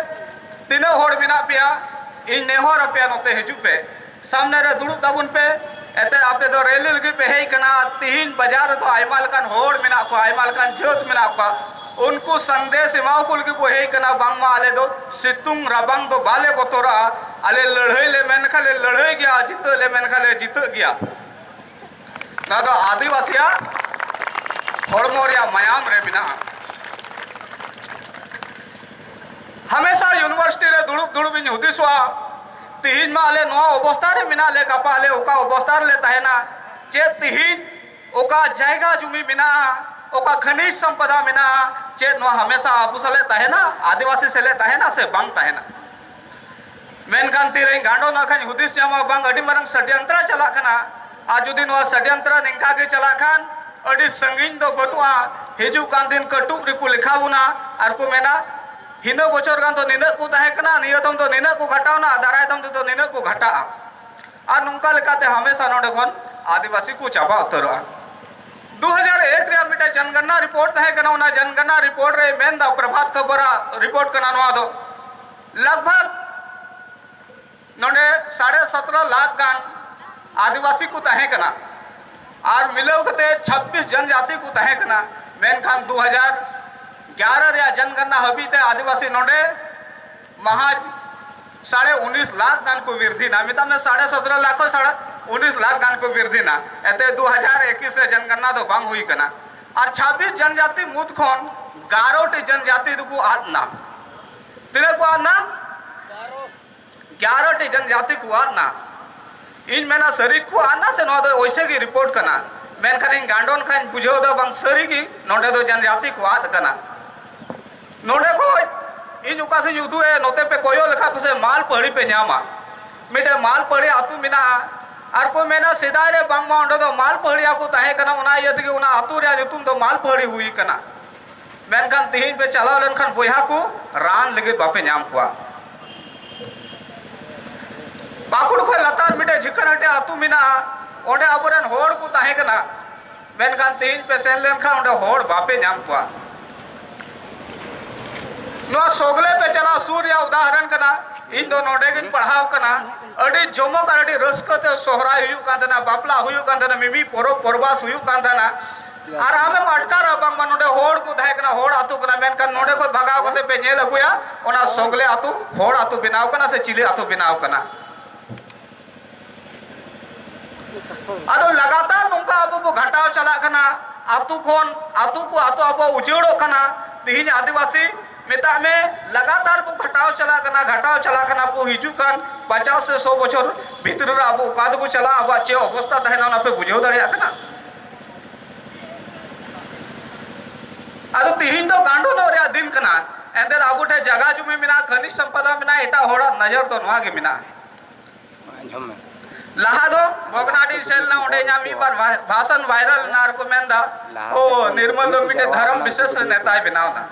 ᱛᱤᱱᱟᱹᱜ ᱦᱚᱲ ᱢᱮᱱᱟᱜ ᱯᱮᱭᱟ, ᱤᱧ ᱱᱮᱦᱚᱨ ᱟᱯᱮᱭᱟ, ᱱᱚᱛᱮ ᱦᱤᱡᱩᱜ ᱯᱮ, ᱥᱟᱢᱱᱮ ᱨᱮ ᱫᱩᱲᱩᱵ ᱛᱟᱵᱚᱱ ᱯᱮ᱾ ᱮᱱᱛᱮ ᱟᱯᱮ ᱫᱚ ᱨᱮᱞᱤ ᱞᱟᱹᱜᱤᱫ ᱯᱮ ᱦᱮᱡ ᱠᱟᱱᱟ᱾ ᱛᱤᱦᱤᱧ ᱵᱟᱡᱟᱨ ᱨᱮᱫᱚ ᱟᱭᱢᱟ ᱞᱮᱠᱟᱱ ᱦᱚᱲ ᱢᱮᱱᱟᱜ ᱠᱚᱣᱟ, ᱟᱭᱢᱟ ᱞᱮᱠᱟᱱ ᱡᱟᱹᱛ ᱢᱮᱱᱟᱜ ᱠᱚᱣᱟ᱾ ᱩᱱᱠᱩ ᱥᱟᱸᱫᱮᱥ ᱮᱢᱟ ᱠᱚ ᱞᱟᱹᱜᱤᱫ ᱵᱚ ᱦᱮᱡ ᱠᱟᱱᱟ, ᱵᱟᱝᱢᱟ ᱟᱞᱮ ᱫᱚ ᱥᱤᱛᱩᱝ ᱨᱟᱵᱟᱝ ᱫᱚ ᱵᱟᱞᱮ ᱵᱚᱛᱚᱨᱟᱜᱼᱟ, ᱟᱞᱮ ᱞᱟᱹᱲᱦᱟᱹᱭ ᱞᱮ ᱢᱮᱱ ᱠᱷᱟᱱ ᱞᱮ ᱞᱟᱹᱲᱦᱟᱹᱭ ᱜᱮᱭᱟ, ᱡᱤᱛᱟᱹᱜ ᱞᱮ ᱢᱮᱱ ᱠᱷᱟᱱ ᱞᱮ ᱡᱤᱛᱟᱹᱜ ᱜᱮᱭᱟ᱾ ᱱᱚᱣᱟ ᱫᱚ ᱟᱹᱫᱤᱵᱟᱹᱥᱤᱭᱟᱜ ᱦᱚᱲᱢᱚ ᱨᱮᱭᱟᱜ ᱢᱟᱭᱟᱢ ᱨᱮ ᱢᱮᱱᱟᱜᱼᱟ᱾ ᱦᱟᱢᱮᱥᱟ ᱤᱭᱩᱱᱤᱵᱷᱟᱨᱥᱤᱴᱤ ᱨᱮ ᱫᱩᱲᱩᱵ ᱫᱩᱲᱩᱵ ᱤᱧ ᱦᱩᱫᱤᱥᱚᱜᱼᱟ, ᱛᱤᱦᱤᱧ ᱢᱟ ᱟᱞᱮ ᱱᱚᱣᱟ ᱚᱵᱚᱥᱛᱟ ᱨᱮ ᱢᱮᱱᱟᱜ ᱞᱮ, ᱜᱟᱯᱟ ᱟᱞᱮ ᱚᱠᱟ ᱚᱵᱚᱥᱛᱟ ᱨᱮᱞᱮ ᱛᱟᱦᱮᱱᱟ? ᱪᱮᱫ ᱛᱤᱦᱤᱧ ᱚᱠᱟ ᱡᱟᱭᱜᱟ ᱡᱩᱢᱤ ᱢᱮᱱᱟᱜᱼᱟ, ᱚᱠᱟ ᱠᱷᱟᱱᱤᱡᱽ ᱥᱚᱢᱯᱚᱫᱟ ᱢᱮᱱᱟᱜᱼᱟ, ᱪᱮᱫ ᱱᱚᱣᱟ ᱦᱟᱢᱮᱥᱟ ᱟᱵᱚ ᱥᱟᱞᱮ ᱛᱟᱦᱮᱱᱟ, ᱟᱹᱫᱤᱵᱟᱹᱥᱤ ᱥᱟᱞᱮ ᱛᱟᱦᱮᱱᱟ ᱥᱮ ᱵᱟᱝ ᱛᱟᱦᱮᱱᱟ? ᱢᱮᱱᱠᱷᱟᱱ ᱛᱤᱨᱮᱧ ᱜᱟᱸᱰᱚ ᱱᱟ ᱠᱷᱟᱱ ᱦᱩᱫᱤᱥ ᱧᱟᱢᱟ, ᱵᱟᱝ, ᱟᱹᱰᱤ ᱢᱟᱨᱟᱝ ᱥᱟᱰᱭᱚᱱᱛᱨᱟ ᱪᱟᱞᱟᱜ ᱠᱟᱱᱟ᱾ ᱟᱨ ᱡᱩᱫᱤ ᱱᱚᱣᱟ ᱥᱟᱰᱭᱚᱱᱛᱨᱟ ᱱᱤᱝᱠᱟ ᱜᱮ ᱪᱟᱞᱟᱜ ᱠᱷᱟᱱ, ᱟᱹᱰᱤ ᱥᱟᱺᱜᱤᱧ ᱫᱚ ᱵᱟᱹᱱᱩᱜᱼᱟ, ᱦᱤᱡᱩᱜ ᱠᱟᱱ ᱫᱤᱱ ᱠᱟᱹᱴᱩᱵ ᱨᱮᱠᱚ ᱞᱮᱠᱷᱟ ᱵᱚᱱᱟ ᱟᱨ ᱠᱚ ᱢᱮᱱᱟ, "ᱦᱤᱱᱟᱹ ᱵᱚᱪᱷᱚᱨ ᱜᱟᱱ ᱫᱚ ᱱᱤᱱᱟᱹᱜ ᱠᱚ ᱛᱟᱦᱮᱸ ᱠᱟᱱᱟ, ᱱᱤᱭᱟᱹ ᱫᱚᱢ ᱫᱚ ᱱᱤᱱᱟᱹᱜ ᱠᱚ ᱜᱷᱟᱴᱟᱣᱱᱟ, ᱟᱨ ᱫᱟᱨᱟᱭ ᱫᱚᱢ ᱛᱮᱫᱚ ᱱᱤᱱᱟᱹᱜ ᱠᱚ ᱜᱷᱟᱴᱟᱜᱼᱟ᱾" ᱟᱨ ᱱᱚᱝᱠᱟ ᱞᱮᱠᱟᱛᱮ ᱦᱟᱢᱮᱥᱟ ᱱᱚᱰᱮ ᱠᱷᱚᱱ ᱟᱹᱫᱤᱵᱟᱹᱥᱤ ᱠᱚ ᱪᱟᱵᱟ ᱩᱛᱟᱹᱨᱚᱜᱼᱟ᱾ ᱫᱩ ᱦᱟᱡᱟᱨ ᱮᱠ ᱨᱮᱭᱟᱜ ᱢᱤᱫᱴᱮᱱ ᱡᱚᱱᱜᱚᱱᱱᱟ ᱨᱤᱯᱳᱨᱴ ᱛᱟᱦᱮᱸ ᱠᱟᱱᱟ, ᱚᱱᱟ ᱡᱚᱱᱜᱚᱱᱱᱟ ᱨᱤᱯᱳᱨᱴ ᱨᱮ ᱢᱮᱱᱫᱟ, ᱯᱨᱚᱵᱷᱟᱛ ᱠᱷᱚᱵᱚᱨᱟᱜ ᱨᱤᱯᱳᱨᱴ ᱠᱟᱱᱟ ᱱᱚᱣᱟ ᱫᱚ, ᱞᱟᱜᱽ ᱵᱷᱟᱜᱽ ᱱᱚᱰᱮ ᱥᱟᱲᱮ ᱥᱚᱛᱨᱚ ᱞᱟᱠᱷ ᱜᱟᱱ ᱟᱹᱫᱤᱵᱟᱹᱥᱤ ᱠᱚ ᱛᱟᱦᱮᱸ ᱠᱟᱱᱟ ᱟᱨ ᱢᱤᱞᱟᱹᱣ ᱠᱟᱛᱮ ᱪᱷᱟᱵᱵᱤᱥ ᱡᱚᱱᱡᱟᱛᱤ ᱠᱚ ᱛᱟᱦᱮᱸ ᱠᱟᱱᱟ᱾ ᱢᱮᱱᱠᱷᱟᱱ ᱫᱩ ᱦᱟᱡᱟᱨ ᱜᱭᱟᱨᱟ ᱨᱮᱭᱟᱜ ᱡᱚᱱᱜᱚᱱᱱᱟ ᱦᱟᱹᱵᱤᱡ ᱛᱮ ᱟᱹᱫᱤᱵᱟᱹᱥᱤ ᱱᱚᱰᱮ ᱢᱟᱦᱟᱡᱽ ᱥᱟᱲᱮ ᱩᱱᱤᱥ ᱞᱟᱠᱷ ᱜᱟᱱ ᱠᱚ ᱵᱤᱨᱫᱷᱤᱱᱟ, ᱢᱮᱛᱟᱜ ᱢᱮ ᱥᱟᱲᱮ ᱥᱚᱛᱨᱚ ᱞᱟᱠᱷ ᱠᱷᱚᱱ ᱥᱟᱲᱮ ᱩᱱᱤᱥ ᱞᱟᱠᱷ ᱜᱟᱱ ᱠᱚ ᱵᱤᱨᱫᱷᱤᱱᱟ᱾ ᱮᱱᱛᱮ ᱫᱩ ᱦᱟᱡᱟᱨ ᱮᱠᱩᱥ ᱨᱮ ᱡᱚᱱᱜᱚᱱᱱᱟ ᱫᱚ ᱵᱟᱝ ᱦᱩᱭ ᱠᱟᱱᱟ᱾ ᱟᱨ ᱪᱷᱟᱵᱵᱤᱥ ᱡᱚᱱᱡᱟᱛᱤ ᱢᱩᱫᱽ ᱠᱷᱚᱱ ᱜᱟᱨᱚ ᱴᱤ ᱡᱚᱱᱡᱟᱛᱤ ᱫᱚᱠᱚ ᱟᱫ ᱱᱟ᱾ ᱛᱤᱱᱟᱹᱜ ᱠᱚ ᱟᱫ ᱱᱟ? ᱜᱭᱟᱨᱚ ᱴᱤ ᱡᱚᱱᱡᱟᱛᱤ ᱠᱚ ᱟᱫ ᱱᱟ᱾ ᱤᱧ ᱢᱮᱱᱟ ᱥᱟᱹᱨᱤ ᱠᱚ ᱟᱫ ᱱᱟ ᱥᱮ ᱱᱚᱣᱟ ᱫᱚ ᱚᱭᱥᱮ ᱜᱮ ᱨᱤᱯᱳᱨᱴ ᱠᱟᱱᱟ, ᱢᱮᱱᱠᱷᱟᱱ ᱤᱧ ᱜᱟᱸᱰᱚᱱ ᱠᱷᱟᱱ ᱵᱩᱡᱷᱟᱹᱣ ᱫᱟ ᱵᱟᱝ ᱥᱟᱹᱨᱤ ᱜᱮ ᱱᱚᱰᱮ ᱫᱚ ᱡᱚᱱᱡᱟᱛᱤ ᱠᱚ ᱟᱫ ᱠᱟᱱᱟ᱾ ᱱᱚᱰᱮ ᱠᱷᱚᱡ ᱤᱧ ᱚᱠᱟ ᱥᱮᱫ ᱤᱧ ᱩᱫᱩᱜ ᱮ, ᱱᱚᱛᱮ ᱯᱮ ᱠᱚᱭᱚᱜ ᱞᱮᱠᱷᱟᱱ ᱯᱟᱥᱮᱡ ᱢᱟᱞ ᱯᱟᱹᱦᱲᱤ ᱯᱮ ᱧᱟᱢᱟ, ᱢᱤᱫᱴᱮᱱ ᱢᱟᱞ ᱯᱟᱹᱦᱲᱤ ᱟᱹᱛᱩ ᱢᱮᱱᱟᱜᱼᱟ᱾ ᱟᱨ ᱠᱚ ᱢᱮᱱᱟ ᱥᱮᱫᱟᱭ ᱨᱮ ᱵᱟᱝᱢᱟ ᱚᱸᱰᱮ ᱫᱚ ᱢᱟᱞ ᱯᱟᱹᱦᱲᱤᱭᱟ ᱠᱚ ᱛᱟᱦᱮᱸ ᱠᱟᱱᱟ, ᱚᱱᱟ ᱤᱭᱟᱹ ᱛᱮᱜᱮ ᱚᱱᱟ ᱟᱹᱛᱩ ᱨᱮᱭᱟᱜ ᱧᱩᱛᱩᱢ ᱫᱚ ᱢᱟᱞ ᱯᱟᱹᱦᱲᱤ ᱦᱩᱭ ᱠᱟᱱᱟ᱾ ᱢᱮᱱᱠᱷᱟᱱ ᱛᱤᱦᱤᱧ ᱯᱮ ᱪᱟᱞᱟᱣ ᱞᱮᱱᱠᱷᱟᱱ ᱵᱚᱭᱦᱟ ᱠᱚ ᱨᱟᱱ ᱞᱟᱹᱜᱤᱫ ᱵᱟᱯᱮ ᱧᱟᱢ ᱠᱚᱣᱟ᱾ ᱯᱟᱹᱠᱩᱲ ᱠᱷᱚᱱ ᱞᱟᱛᱟᱨ ᱢᱤᱫᱴᱮᱡ ᱡᱷᱤᱠᱟᱹᱨᱦᱟᱹᱴᱤ ᱟᱹᱛᱩ ᱢᱮᱱᱟᱜᱼᱟ, ᱚᱸᱰᱮ ᱟᱵᱚᱨᱮᱱ ᱦᱚᱲ ᱠᱚ ᱛᱟᱦᱮᱸ ᱠᱟᱱᱟ, ᱢᱮᱱᱠᱷᱟᱱ ᱛᱤᱦᱤᱧ ᱯᱮ ᱥᱮᱱ ᱞᱮᱱᱠᱷᱟᱱ ᱚᱸᱰᱮ ᱦᱚᱲ ᱵᱟᱯᱮ ᱧᱟᱢ ᱠᱚᱣᱟ᱾ ᱱᱚᱣᱟ ᱥᱚᱜᱞᱮ ᱯᱮ ᱪᱟᱞᱟᱣ ᱥᱩᱨ ᱨᱮᱭᱟᱜ ᱩᱫᱟᱦᱚᱨᱚᱱ ᱠᱟᱱᱟ᱾ ᱤᱧ ᱫᱚ ᱱᱚᱰᱮ ᱜᱤᱧ ᱯᱟᱲᱦᱟᱣ ᱠᱟᱱᱟ᱾ ᱟᱹᱰᱤ ᱡᱚᱢᱚᱠ ᱟᱨ ᱟᱹᱰᱤ ᱨᱟᱹᱥᱠᱟᱹ ᱛᱮ ᱥᱚᱦᱨᱟᱭ ᱦᱩᱭᱩᱜ ᱠᱟᱱ ᱛᱟᱦᱮᱱᱟ, ᱵᱟᱯᱞᱟ ᱦᱩᱭᱩᱜ ᱠᱟᱱ ᱛᱟᱦᱮᱱᱟ, ᱢᱤᱢᱤᱫ ᱯᱚᱨᱚᱵᱽ ᱯᱚᱨᱵᱟᱥ ᱦᱩᱭᱩᱜ ᱠᱟᱱ ᱛᱟᱦᱮᱱᱟ᱾ ᱟᱨ ᱟᱢᱮᱢ ᱟᱴᱠᱟᱨᱟ ᱵᱟᱝᱢᱟ ᱱᱚᱰᱮ ᱦᱚᱲ ᱠᱚ ᱛᱟᱦᱮᱸ ᱠᱟᱱᱟ, ᱦᱚᱲ ᱟᱹᱛᱩ ᱠᱟᱱᱟ, ᱢᱮᱱᱠᱷᱟᱱ ᱱᱚᱰᱮ ᱠᱷᱚᱱ ᱵᱷᱟᱜᱟᱣ ᱠᱟᱛᱮ ᱯᱮ ᱧᱮᱞ ᱟᱹᱜᱩᱭᱟ, ᱚᱱᱟ ᱥᱚᱜᱽᱞᱮ ᱟᱹᱛᱩ ᱦᱚᱲ ᱟᱹᱛᱩ ᱵᱮᱱᱟᱣ ᱠᱟᱱᱟ ᱥᱮ ᱪᱤᱞᱤ ᱟᱹᱛᱩ ᱵᱮᱱᱟᱣ ᱠᱟᱱᱟ? ᱟᱫᱚ ᱞᱟᱜᱟᱛᱟᱨ ᱱᱚᱝᱠᱟ ᱟᱵᱚ ᱵᱚ ᱜᱷᱟᱴᱟᱣ ᱪᱟᱞᱟᱜ ᱠᱟᱱᱟ, ᱟᱹᱛᱩ ᱠᱷᱚᱱ ᱟᱹᱛᱩ ᱠᱚ ᱟᱹᱛᱩ ᱟᱵᱚ ᱩᱡᱟᱹᱲᱚᱜ ᱠᱟᱱᱟ᱾ ᱛᱤᱦᱤᱧ ᱟᱹᱫᱤᱵᱟᱹᱥᱤ ᱢᱮᱛᱟᱜ ᱢᱮ ᱞᱟᱜᱟᱛᱟᱨ ᱵᱚ ᱜᱷᱟᱴᱟᱣ ᱪᱟᱞᱟᱜ ᱠᱟᱱᱟ, ᱜᱷᱟᱴᱟᱣ ᱪᱟᱞᱟᱜ ᱠᱟᱱᱟ᱾ ᱟᱵᱚ ᱦᱤᱡᱩᱜ ᱠᱟᱱ ᱯᱚᱧᱪᱟᱥ ᱥᱮ ᱥᱚ ᱵᱚᱪᱷᱚᱨ ᱵᱷᱤᱛᱨᱤ ᱨᱮ ᱟᱵᱚ ᱚᱠᱟ ᱫᱚᱵᱚ ᱪᱟᱞᱟᱜᱼᱟ, ᱟᱵᱚᱣᱟᱜ ᱪᱮᱫ ᱚᱵᱚᱥᱛᱟ ᱛᱟᱦᱮᱱᱟ, ᱚᱱᱟ ᱯᱮ ᱵᱩᱡᱷᱟᱹᱣ ᱫᱟᱲᱮᱭᱟᱜ ᱠᱟᱱᱟ? ᱟᱫᱚ ᱛᱤᱦᱤᱧ ᱫᱚ ᱜᱟᱸᱰᱚᱱᱚᱜ ᱨᱮᱭᱟᱜ ᱫᱤᱱ ᱠᱟᱱᱟ, ᱮᱱᱛᱮ ᱟᱵᱚ ᱴᱷᱮᱱ ᱡᱟᱭᱜᱟ ᱡᱩᱢᱤ ᱢᱮᱱᱟᱜᱼᱟ, ᱠᱷᱟᱹᱱᱤᱡ ᱥᱚᱢᱯᱚᱫᱟ ᱢᱮᱱᱟᱜᱼᱟ, ᱮᱴᱟᱜ ᱦᱚᱲᱟᱜ ᱱᱚᱡᱚᱨ ᱫᱚ ᱱᱚᱣᱟ ᱜᱮ ᱢᱮᱱᱟᱜᱼᱟ᱾ ᱟᱸᱡᱚᱢ ᱢᱮ᱾ ᱞᱟᱦᱟ ᱫᱚ ᱵᱷᱚᱜᱽᱱᱟᱰᱤ ᱥᱮᱱ ᱞᱮᱱᱟ, ᱚᱸᱰᱮ ᱤᱧᱟᱹᱜ ᱢᱤᱫ ᱵᱟᱨ ᱵᱷᱟ-, ᱵᱷᱟᱥᱚᱱ viral ᱞᱮᱱᱟ ᱟᱨ ᱠᱚ ᱢᱮᱱᱫᱟ, ᱞᱟᱦᱟ "ᱳ, ᱫᱚ ᱱᱤᱨᱢᱚᱞ ᱫᱚ ᱢᱤᱫᱴᱮᱱ ᱡᱟᱣᱨᱟ ᱫᱷᱚᱨᱚᱢ ᱠᱟᱱᱟ ᱵᱤᱥᱮᱥ ᱨᱮ ᱠᱚ ᱱᱮᱛᱟᱭ ᱵᱮᱱᱟᱣ ᱮᱱᱟ",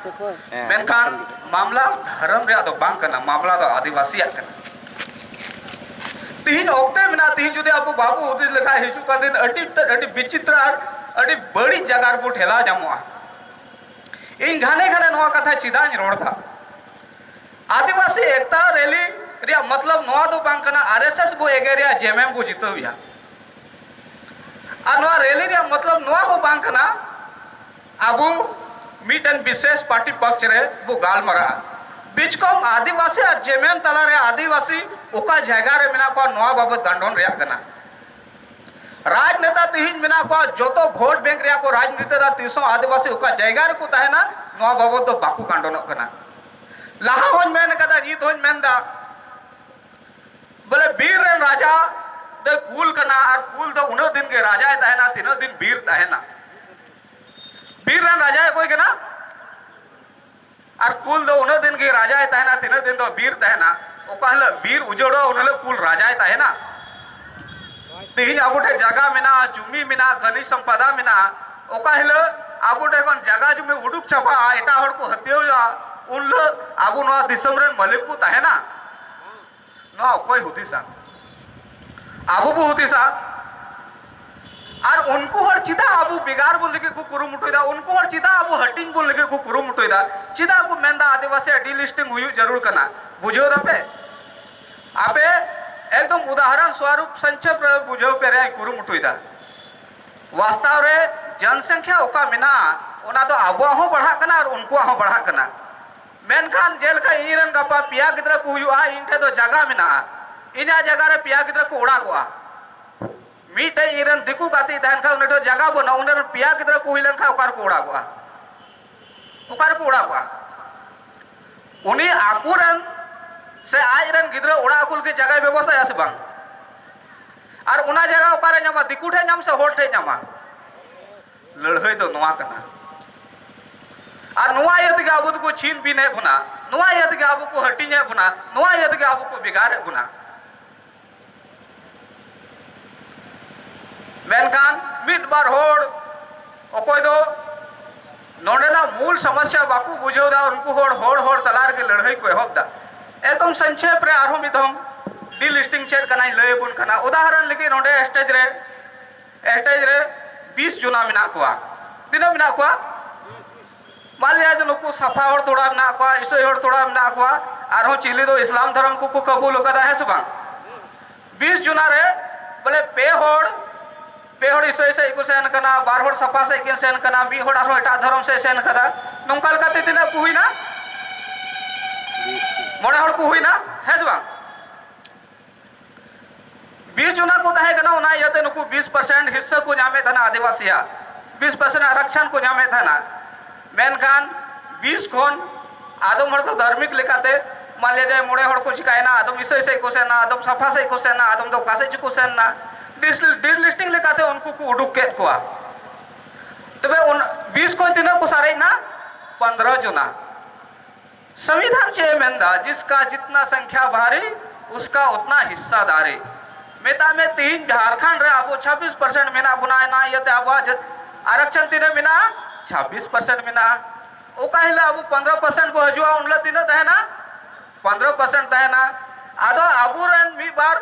ᱦᱮᱸ, ᱢᱮᱱᱠᱷᱟᱱ ᱦᱮᱸ᱾ ᱢᱟᱢᱞᱟ ᱫᱷᱚᱨᱚᱢ ᱨᱮᱭᱟᱜ ᱫᱚ ᱵᱟᱝ ᱠᱟᱱᱟ, ᱢᱟᱢᱞᱟ ᱫᱚ ᱟᱹᱫᱤᱵᱟᱹᱥᱤᱭᱟᱜ ᱠᱟᱱᱟ᱾ ᱛᱤᱦᱤᱧ ᱚᱠᱛᱮ ᱢᱮᱱᱟᱜᱼᱟ, ᱛᱤᱦᱤᱧ ᱡᱩᱫᱤ ᱟᱵᱚ ᱵᱟᱵᱚ ᱦᱩᱫᱤᱥ ᱞᱮᱠᱷᱟᱱ ᱦᱤᱡᱩᱜ ᱠᱟᱱ ᱫᱤᱱ ᱟᱹᱰᱤ ᱩᱛᱟᱹᱨ, ᱟᱹᱰᱤ ᱵᱤᱪᱤᱛᱨᱚ ᱟᱨ ᱟᱹᱰᱤ ᱵᱟᱹᱲᱤᱡ ᱡᱟᱭᱜᱟ ᱨᱮᱵᱚ ᱴᱷᱮᱞᱟᱣ ᱧᱟᱢᱚᱜᱼᱟ᱾ ᱤᱧ ᱜᱷᱟᱱᱮ ᱜᱷᱟᱱᱮ ᱱᱚᱣᱟ ᱠᱟᱛᱷᱟ ᱪᱮᱫᱟᱜ ᱤᱧ ᱨᱚᱲ ᱮᱫᱟ? ᱟᱹᱫᱤᱵᱟᱹᱥᱤ ᱮᱠᱛᱟ ᱨᱮᱞᱤ ᱨᱮᱭᱟᱜ ᱢᱚᱛᱞᱚᱵ ᱱᱚᱣᱟ ᱫᱚ ᱵᱟᱝ ᱠᱟᱱᱟ ᱟᱨ ᱮᱥ ᱮᱥ ᱵᱚ ᱮᱜᱮᱨᱮᱭᱟ, ᱡᱮᱢᱮᱢ ᱵᱚ ᱡᱤᱛᱟᱹᱣᱮᱭᱟ᱾ ᱟᱨ ᱱᱚᱣᱟ ᱨᱮᱞᱤ ᱨᱮᱭᱟᱜ ᱢᱚᱛᱞᱚᱵ ᱱᱚᱣᱟ ᱦᱚᱸ ᱵᱟᱝ ᱠᱟᱱᱟ ᱟᱵᱚ ᱢᱤᱫᱴᱮᱱ ᱵᱤᱥᱮᱥ ᱯᱟᱨᱴᱤ ᱯᱚᱠᱷ ᱨᱮ ᱵᱚ ᱜᱟᱞᱢᱟᱨᱟᱜᱼᱟ᱾ ᱵᱤᱪᱠᱚᱢ ᱟᱹᱫᱤᱵᱟᱹᱥᱤ ᱟᱨ ᱡᱮᱢᱮᱢ ᱛᱟᱞᱟᱨᱮ ᱟᱹᱫᱤᱵᱟᱹᱥᱤ ᱚᱠᱟ ᱡᱟᱭᱜᱟ ᱨᱮ ᱢᱮᱱᱟᱜ ᱠᱚᱣᱟ, ᱱᱚᱣᱟ ᱵᱟᱵᱚᱛ ᱜᱟᱱᱰᱚᱱ ᱨᱮᱭᱟᱜ ᱠᱟᱱᱟ᱾ ᱨᱟᱡᱽᱱᱮᱛᱟ ᱛᱤᱦᱤᱧ ᱢᱮᱱᱟᱜ ᱠᱚᱣᱟ, ᱡᱚᱛᱚ ᱵᱷᱳᱴ ᱵᱮᱝᱠ ᱨᱮᱭᱟᱜ ᱠᱚ ᱨᱟᱡᱽᱱᱤᱛᱤ ᱫᱟ, ᱛᱤᱥ ᱦᱚᱸ ᱟᱹᱫᱤᱵᱟᱹᱥᱤ ᱚᱠᱟ ᱡᱟᱭᱜᱟ ᱨᱮᱠᱚ ᱛᱟᱦᱮᱱᱟ, ᱱᱚᱣᱟ ᱵᱟᱵᱚᱛ ᱫᱚ ᱵᱟᱠᱚ ᱜᱟᱱᱰᱚᱱᱚᱜ ᱠᱟᱱᱟ᱾ ᱞᱟᱦᱟ ᱦᱚᱸᱧ ᱢᱮᱱ ᱠᱟᱫᱟ, ᱱᱤᱛ ᱦᱚᱸᱧ ᱢᱮᱱ ᱫᱟ, ᱵᱚᱞᱮ ᱵᱤᱨ ᱨᱮᱱ ᱨᱟᱡᱟ ᱫᱚᱭ ᱠᱩᱞ ᱠᱟᱱᱟ, ᱟᱨ ᱠᱩᱞ ᱫᱚ ᱩᱱᱟᱹᱜ ᱫᱤᱱ ᱜᱮ ᱨᱟᱡᱟᱭ ᱛᱟᱦᱮᱱᱟ, ᱛᱤᱱᱟᱹᱜ ᱫᱤᱱ ᱵᱤᱨ ᱛᱟᱦᱮᱱᱟ᱾ ᱵᱤᱨ ᱨᱮᱱ ᱨᱟᱡᱟ ᱚᱠᱚᱭ ᱠᱟᱱᱟ? ᱟᱨ ᱠᱩᱞ ᱫᱚ ᱩᱱᱟᱹᱜ ᱫᱤᱱ ᱜᱮ ᱨᱟᱡᱟᱭ ᱛᱟᱦᱮᱱᱟ, ᱛᱤᱱᱟᱹᱜ ᱫᱤᱱ ᱫᱚ ᱵᱤᱨ ᱛᱟᱦᱮᱱᱟ᱾ ᱚᱠᱟ ᱦᱤᱞᱳᱜ ᱵᱤᱨ ᱩᱡᱟᱹᱲᱚᱜᱼᱟ, ᱩᱱ ᱦᱤᱞᱳᱜ ᱠᱩᱞ ᱨᱟᱡᱟᱭ ᱛᱟᱦᱮᱱᱟ? ᱛᱮᱦᱮᱧ ᱟᱵᱚ ᱴᱷᱮᱱ ᱡᱟᱭᱜᱟ ᱢᱮᱱᱟᱜᱼᱟ, ᱡᱩᱢᱤ ᱢᱮᱱᱟᱜᱼᱟ, ᱠᱷᱟᱹᱱᱤᱡ ᱥᱚᱢᱯᱚᱫᱟ ᱢᱮᱱᱟᱜᱼᱟ, ᱚᱠᱟ ᱦᱤᱞᱳᱜ ᱟᱵᱚ ᱴᱷᱮᱱ ᱠᱷᱚᱱ ᱡᱟᱭᱜᱟ ᱡᱩᱢᱤ ᱩᱰᱩᱠ ᱪᱟᱵᱟᱜᱼᱟ, ᱮᱴᱟᱜ ᱦᱚᱲ ᱠᱚ ᱦᱟᱹᱛᱭᱟᱹᱣᱟ, ᱩᱱ ᱦᱤᱞᱳᱜ ᱟᱵᱚ ᱱᱚᱣᱟ ᱫᱤᱥᱚᱢ ᱨᱮᱱ ᱢᱟᱹᱞᱤᱠ ᱠᱚ ᱛᱟᱦᱮᱱᱟ? ᱱᱚᱣᱟ ᱚᱠᱚᱭ ᱦᱩᱫᱤᱥᱟ? ᱟᱵᱚ ᱵᱚ ᱦᱩᱫᱤᱥᱟ᱾ ᱟᱨ ᱩᱱᱠᱩ ᱦᱚᱲ ᱪᱮᱫᱟᱜ ᱟᱵᱚ ᱵᱷᱮᱜᱟᱨ ᱵᱚᱱ ᱞᱟᱹᱜᱤᱫ ᱠᱚ ᱠᱩᱨᱩᱢᱩᱴᱩᱭᱮᱫᱟ? ᱩᱱᱠᱩ ᱦᱚᱲ ᱪᱮᱫᱟᱜ ᱟᱵᱚ ᱦᱟᱹᱴᱤᱧ ᱵᱚᱱ ᱞᱟᱹᱜᱤᱫ ᱠᱚ ᱠᱩᱨᱩᱢᱩᱴᱩᱭᱮᱫᱟ? ᱪᱮᱫᱟᱜ ᱠᱚ ᱢᱮᱱᱫᱟ ᱟᱹᱫᱤᱵᱟᱹᱥᱤ delisting ᱦᱩᱭᱩᱜ ᱡᱟᱹᱨᱩᱲ ᱠᱟᱱᱟ? ᱵᱩᱡᱷᱟᱹᱣ ᱫᱟᱯᱮ? ᱟᱯᱮ ᱮᱠᱫᱚᱢ ᱩᱫᱟᱦᱚᱨᱚᱱ ᱥᱚᱨᱩᱯ ᱥᱚᱝᱠᱷᱮᱯ ᱨᱮ ᱵᱩᱡᱷᱟᱹᱣ ᱯᱮ ᱨᱮᱭᱟᱜ ᱤᱧ ᱠᱩᱨᱩᱢᱩᱴᱩᱭᱮᱫᱟ᱾ ᱵᱟᱥᱛᱟᱣ ᱨᱮ ᱡᱚᱱᱥᱚᱝᱠᱷᱭᱟ ᱚᱠᱟ ᱢᱮᱱᱟᱜᱼᱟ, ᱚᱱᱟ ᱫᱚ ᱟᱵᱚᱣᱟᱜ ᱦᱚᱸ ᱵᱟᱲᱦᱟᱜ ᱠᱟᱱᱟ ᱟᱨ ᱩᱱᱠᱩᱣᱟᱜ ᱦᱚᱸ ᱵᱟᱲᱦᱟᱜ ᱠᱟᱱᱟ᱾ ᱢᱮᱱᱠᱷᱟᱱ ᱡᱮᱞᱮᱠᱟ ᱤᱧ ᱨᱮᱱ ᱜᱟᱯᱟ ᱯᱮᱭᱟ ᱜᱤᱫᱽᱨᱟᱹ ᱠᱚ ᱦᱩᱭᱩᱜᱼᱟ, ᱤᱧ ᱴᱷᱮᱱ ᱫᱚ ᱡᱟᱭᱜᱟ ᱢᱮᱱᱟᱜᱼᱟ, ᱤᱧᱟᱹᱜ ᱡᱟᱭᱜᱟ ᱨᱮ ᱯᱮᱭᱟ ᱜᱤᱫᱽᱨᱟᱹ ᱠᱚ ᱚᱲᱟᱜᱚᱜᱼᱟ᱾ ᱢᱤᱫᱴᱮᱡ ᱤᱧ ᱨᱮᱱ ᱫᱤᱠᱩ ᱜᱟᱛᱮ ᱛᱟᱦᱮᱱ ᱠᱷᱟᱱ, ᱩᱱᱤ ᱴᱷᱮᱱ ᱡᱟᱭᱜᱟ ᱵᱟᱹᱱᱩᱜᱼᱟ, ᱩᱱᱤ ᱨᱮᱱ ᱯᱮᱭᱟ ᱜᱤᱫᱽᱨᱟᱹ ᱠᱚ ᱦᱩᱭ ᱞᱮᱱᱠᱷᱟᱱ ᱚᱠᱟ ᱨᱮᱠᱚ ᱚᱲᱟᱜᱚᱜᱼᱟ? ᱚᱠᱟ ᱨᱮᱠᱚ ᱚᱲᱟᱜᱚᱜᱼᱟ? ᱩᱱᱤ ᱟᱠᱚ ᱨᱮᱱ ᱥᱮ ᱟᱡ ᱨᱮᱱ ᱜᱤᱫᱽᱨᱟᱹ ᱚᱲᱟᱜ ᱟᱠᱚ ᱞᱟᱹᱜᱤᱫ ᱡᱟᱭᱜᱟᱭ ᱵᱮᱵᱚᱥᱛᱷᱟᱭᱟ ᱥᱮ ᱵᱟᱝ? ᱟᱨ ᱚᱱᱟ ᱡᱟᱭᱜᱟ ᱚᱠᱟᱨᱮ ᱧᱟᱢᱟ? ᱫᱤᱠᱩ ᱴᱷᱮᱱ ᱧᱟᱢ ᱥᱮ ᱦᱚᱲ ᱴᱷᱮᱱ ᱧᱟᱢᱟ? ᱞᱟᱹᱲᱦᱟᱹᱭ ᱫᱚ ᱱᱚᱣᱟ ᱠᱟᱱᱟ᱾ ᱟᱨ ᱱᱚᱣᱟ ᱤᱭᱟᱹ ᱛᱮᱜᱮ ᱟᱵᱚ ᱫᱚᱠᱚ ᱪᱷᱤᱱ ᱵᱤᱱᱮᱫ ᱵᱚᱱᱟ, ᱱᱚᱣᱟ ᱤᱭᱟᱹ ᱛᱮᱜᱮ ᱟᱵᱚ ᱠᱚ ᱦᱟᱹᱴᱤᱧᱮᱫ ᱵᱚᱱᱟ, ᱱᱚᱣᱟ ᱤᱭᱟᱹ ᱛᱮᱜᱮ ᱟᱵᱚ ᱠᱚ ᱵᱷᱮᱜᱟᱨᱮᱫ ᱵᱚᱱᱟ᱾ ᱢᱮᱱᱠᱷᱟᱱ ᱢᱤᱫ ᱵᱟᱨ ᱦᱚᱲ ᱚᱠᱚᱭ ᱫᱚ ᱱᱚᱰᱮᱱᱟᱜ ᱢᱩᱞ ᱥᱚᱢᱚᱥᱥᱟ ᱵᱟᱠᱚ ᱵᱩᱡᱷᱟᱹᱣ ᱮᱫᱟ, ᱩᱱᱠᱩ ᱦᱚᱲ, ᱦᱚᱲ, ᱦᱚᱲ ᱛᱟᱞᱟ ᱨᱮᱜᱮ ᱞᱟᱹᱲᱦᱟᱹᱭ ᱠᱚ ᱮᱦᱚᱵ ᱮᱫᱟ᱾ ᱮᱠᱫᱚᱢ ᱥᱚᱝᱠᱷᱮᱯ ᱨᱮ ᱟᱨᱦᱚᱸ ᱢᱤᱫ ᱫᱷᱟᱣ delisting ᱪᱮᱫ ᱠᱟᱱᱟᱧ ᱞᱟᱹᱭ ᱟᱵᱚᱱ ᱠᱟᱱᱟ᱾ ᱩᱫᱟᱦᱚᱨᱚᱱ ᱞᱟᱹᱜᱤᱫ ᱱᱚᱰᱮ ᱥᱴᱮᱡᱽ ᱨᱮ, ᱥᱴᱮᱡᱽ ᱨᱮ ᱵᱤᱥ ᱡᱚᱱᱟ ᱢᱮᱱᱟᱜ ᱠᱚᱣᱟ᱾ ᱛᱤᱱᱟᱹᱜ ᱢᱮᱱᱟᱜ ᱠᱚᱣᱟ? ᱢᱟᱱ ᱞᱤᱭᱟ ᱡᱮ ᱱᱩᱠᱩ ᱥᱟᱯᱷᱟ ᱦᱚᱲ ᱛᱷᱚᱲᱟ ᱢᱮᱱᱟᱜ ᱠᱚᱣᱟ, ᱤᱥᱟᱹᱭ ᱦᱚᱲ ᱛᱷᱚᱲᱟ ᱢᱮᱱᱟᱜ ᱠᱚᱣᱟ, ᱟᱨᱦᱚᱸ ᱪᱤᱞᱤ ᱫᱚ ᱤᱥᱞᱟᱢ ᱫᱷᱚᱨᱚᱢ ᱠᱚᱠᱚ ᱠᱟᱵᱩᱞ ᱟᱠᱟᱫᱟ, ᱦᱮᱸ ᱥᱮ ᱵᱟᱝ? ᱵᱤᱥ ᱡᱚᱱᱟ ᱨᱮ ᱵᱚᱞᱮ ᱯᱮ ᱦᱚᱲ, ᱯᱮ ᱦᱚᱲ ᱤᱥᱟᱹᱭ ᱥᱮᱫ ᱠᱚ ᱥᱮᱱ ᱠᱟᱱᱟ, ᱵᱟᱨ ᱦᱚᱲ ᱥᱟᱯᱷᱟ ᱥᱮᱫ ᱠᱤᱱ ᱥᱮᱱ ᱠᱟᱱᱟ, ᱢᱤᱫ ᱦᱚᱲ ᱟᱨᱦᱚᱸ ᱮᱴᱟᱜ ᱫᱷᱚᱨᱚᱢ ᱥᱮᱫ ᱥᱮᱱ ᱠᱟᱫᱟ᱾ ᱱᱚᱝᱠᱟ ᱞᱮᱠᱟᱛᱮ ᱛᱤᱱᱟᱹᱜ ᱠᱚ ᱦᱩᱭᱱᱟ? ᱢᱚᱬᱮ ᱦᱚᱲ ᱠᱚ ᱦᱩᱭᱱᱟ, ᱦᱮᱸ ᱥᱮ ᱵᱟᱝ? ᱵᱤᱥ ᱡᱚᱱᱟ ᱠᱚ ᱛᱟᱦᱮᱸ ᱠᱟᱱᱟ, ᱚᱱᱟ ᱤᱭᱟᱹᱛᱮ ᱱᱩᱠᱩ ᱵᱤᱥ percent ᱦᱤᱥᱥᱟᱹ ᱠᱚ ᱧᱟᱢᱮᱫ ᱛᱟᱦᱮᱱᱟ ᱟᱹᱫᱤᱵᱟᱹᱥᱤᱭᱟᱜ, ᱵᱤᱥ percent ᱟᱨᱟᱠᱥᱟᱱ ᱠᱚ ᱧᱟᱢᱮᱫ ᱛᱟᱦᱮᱱᱟ᱾ ᱢᱮᱱᱠᱷᱟᱱ ᱵᱤᱥ ᱠᱷᱚᱱ ᱟᱫᱚᱢ ᱦᱚᱲ ᱫᱚ ᱫᱷᱟᱨᱢᱤᱠ ᱞᱮᱠᱟᱛᱮ, ᱢᱟᱱ ᱞᱤᱭᱟ ᱡᱮ ᱢᱚᱬᱮ ᱦᱚᱲ ᱠᱚ ᱪᱤᱠᱟᱭᱮᱱᱟ, ᱟᱫᱚᱢ ᱤᱥᱟᱹᱭ ᱥᱮᱫ ᱠᱚ ᱥᱮᱱ ᱮᱱᱟ, ᱟᱫᱚᱢ ᱥᱟᱯᱷᱟ ᱥᱮᱫ ᱠᱚ ᱥᱮᱱ ᱮᱱᱟ, ᱟᱫᱚᱢ ᱫᱚ ᱚᱠᱟ ᱥᱮᱫ ᱪᱚᱠᱚ ᱥᱮᱱ ᱮᱱᱟ, delisting ᱞᱮᱠᱟᱛᱮ ᱩᱱᱠᱩ ᱠᱚ ᱩᱰᱩᱠ ᱠᱮᱫ ᱠᱚᱣᱟ᱾ ᱛᱚᱵᱮ ᱩᱱ ᱵᱤᱥ ᱠᱷᱚᱱ ᱛᱤᱱᱟᱹᱜ ᱠᱚ ᱥᱟᱨᱮᱡ ᱮᱱᱟ? ᱯᱚᱱᱫᱽᱨᱚ ᱡᱚᱱᱟ᱾ ᱥᱚᱝᱵᱤᱫᱷᱟᱱ ᱪᱮᱫ ᱮ ᱢᱮᱱᱫᱟ? ᱡᱤᱥᱠᱟ ᱡᱤᱛᱱᱟ ᱥᱚᱝᱠᱷᱭᱟ ᱵᱷᱟᱨᱤ, ᱩᱥᱠᱟ ᱩᱛᱱᱟ ᱦᱤᱥᱥᱟᱫᱟᱨᱤ᱾ ᱢᱮᱛᱟᱜ ᱢᱮ, ᱛᱮᱦᱮᱧ ᱡᱷᱟᱲᱠᱷᱚᱸᱰ ᱨᱮ ᱟᱵᱚ ᱪᱷᱟᱵᱵᱤᱥ percent ᱢᱮᱱᱟᱜ ᱵᱚᱱᱟ, ᱚᱱᱟ ᱤᱭᱟᱹᱛᱮ ᱟᱵᱚᱣᱟᱜ ᱡᱟᱹᱛ ᱟᱨᱟᱠᱥᱟᱱ ᱛᱤᱱᱟᱹᱜ ᱢᱮᱱᱟᱜᱼᱟ? ᱪᱷᱟᱵᱵᱤᱥ percent ᱢᱮᱱᱟᱜᱼᱟ᱾ ᱚᱠᱟ ᱦᱤᱞᱳᱜ ᱟᱵᱚ ᱯᱚᱱᱫᱽᱨᱚ percent ᱵᱚ ᱦᱤᱡᱩᱜᱼᱟ, ᱩᱱ ᱦᱤᱞᱳᱜ ᱛᱤᱱᱟᱹᱜ ᱛᱟᱦᱮᱱᱟ? ᱯᱚᱱᱫᱽᱨᱚ percent ᱛᱟᱦᱮᱱᱟ᱾ ᱟᱫᱚ ᱟᱵᱚᱨᱮᱱ ᱢᱤᱫ ᱵᱟᱨ,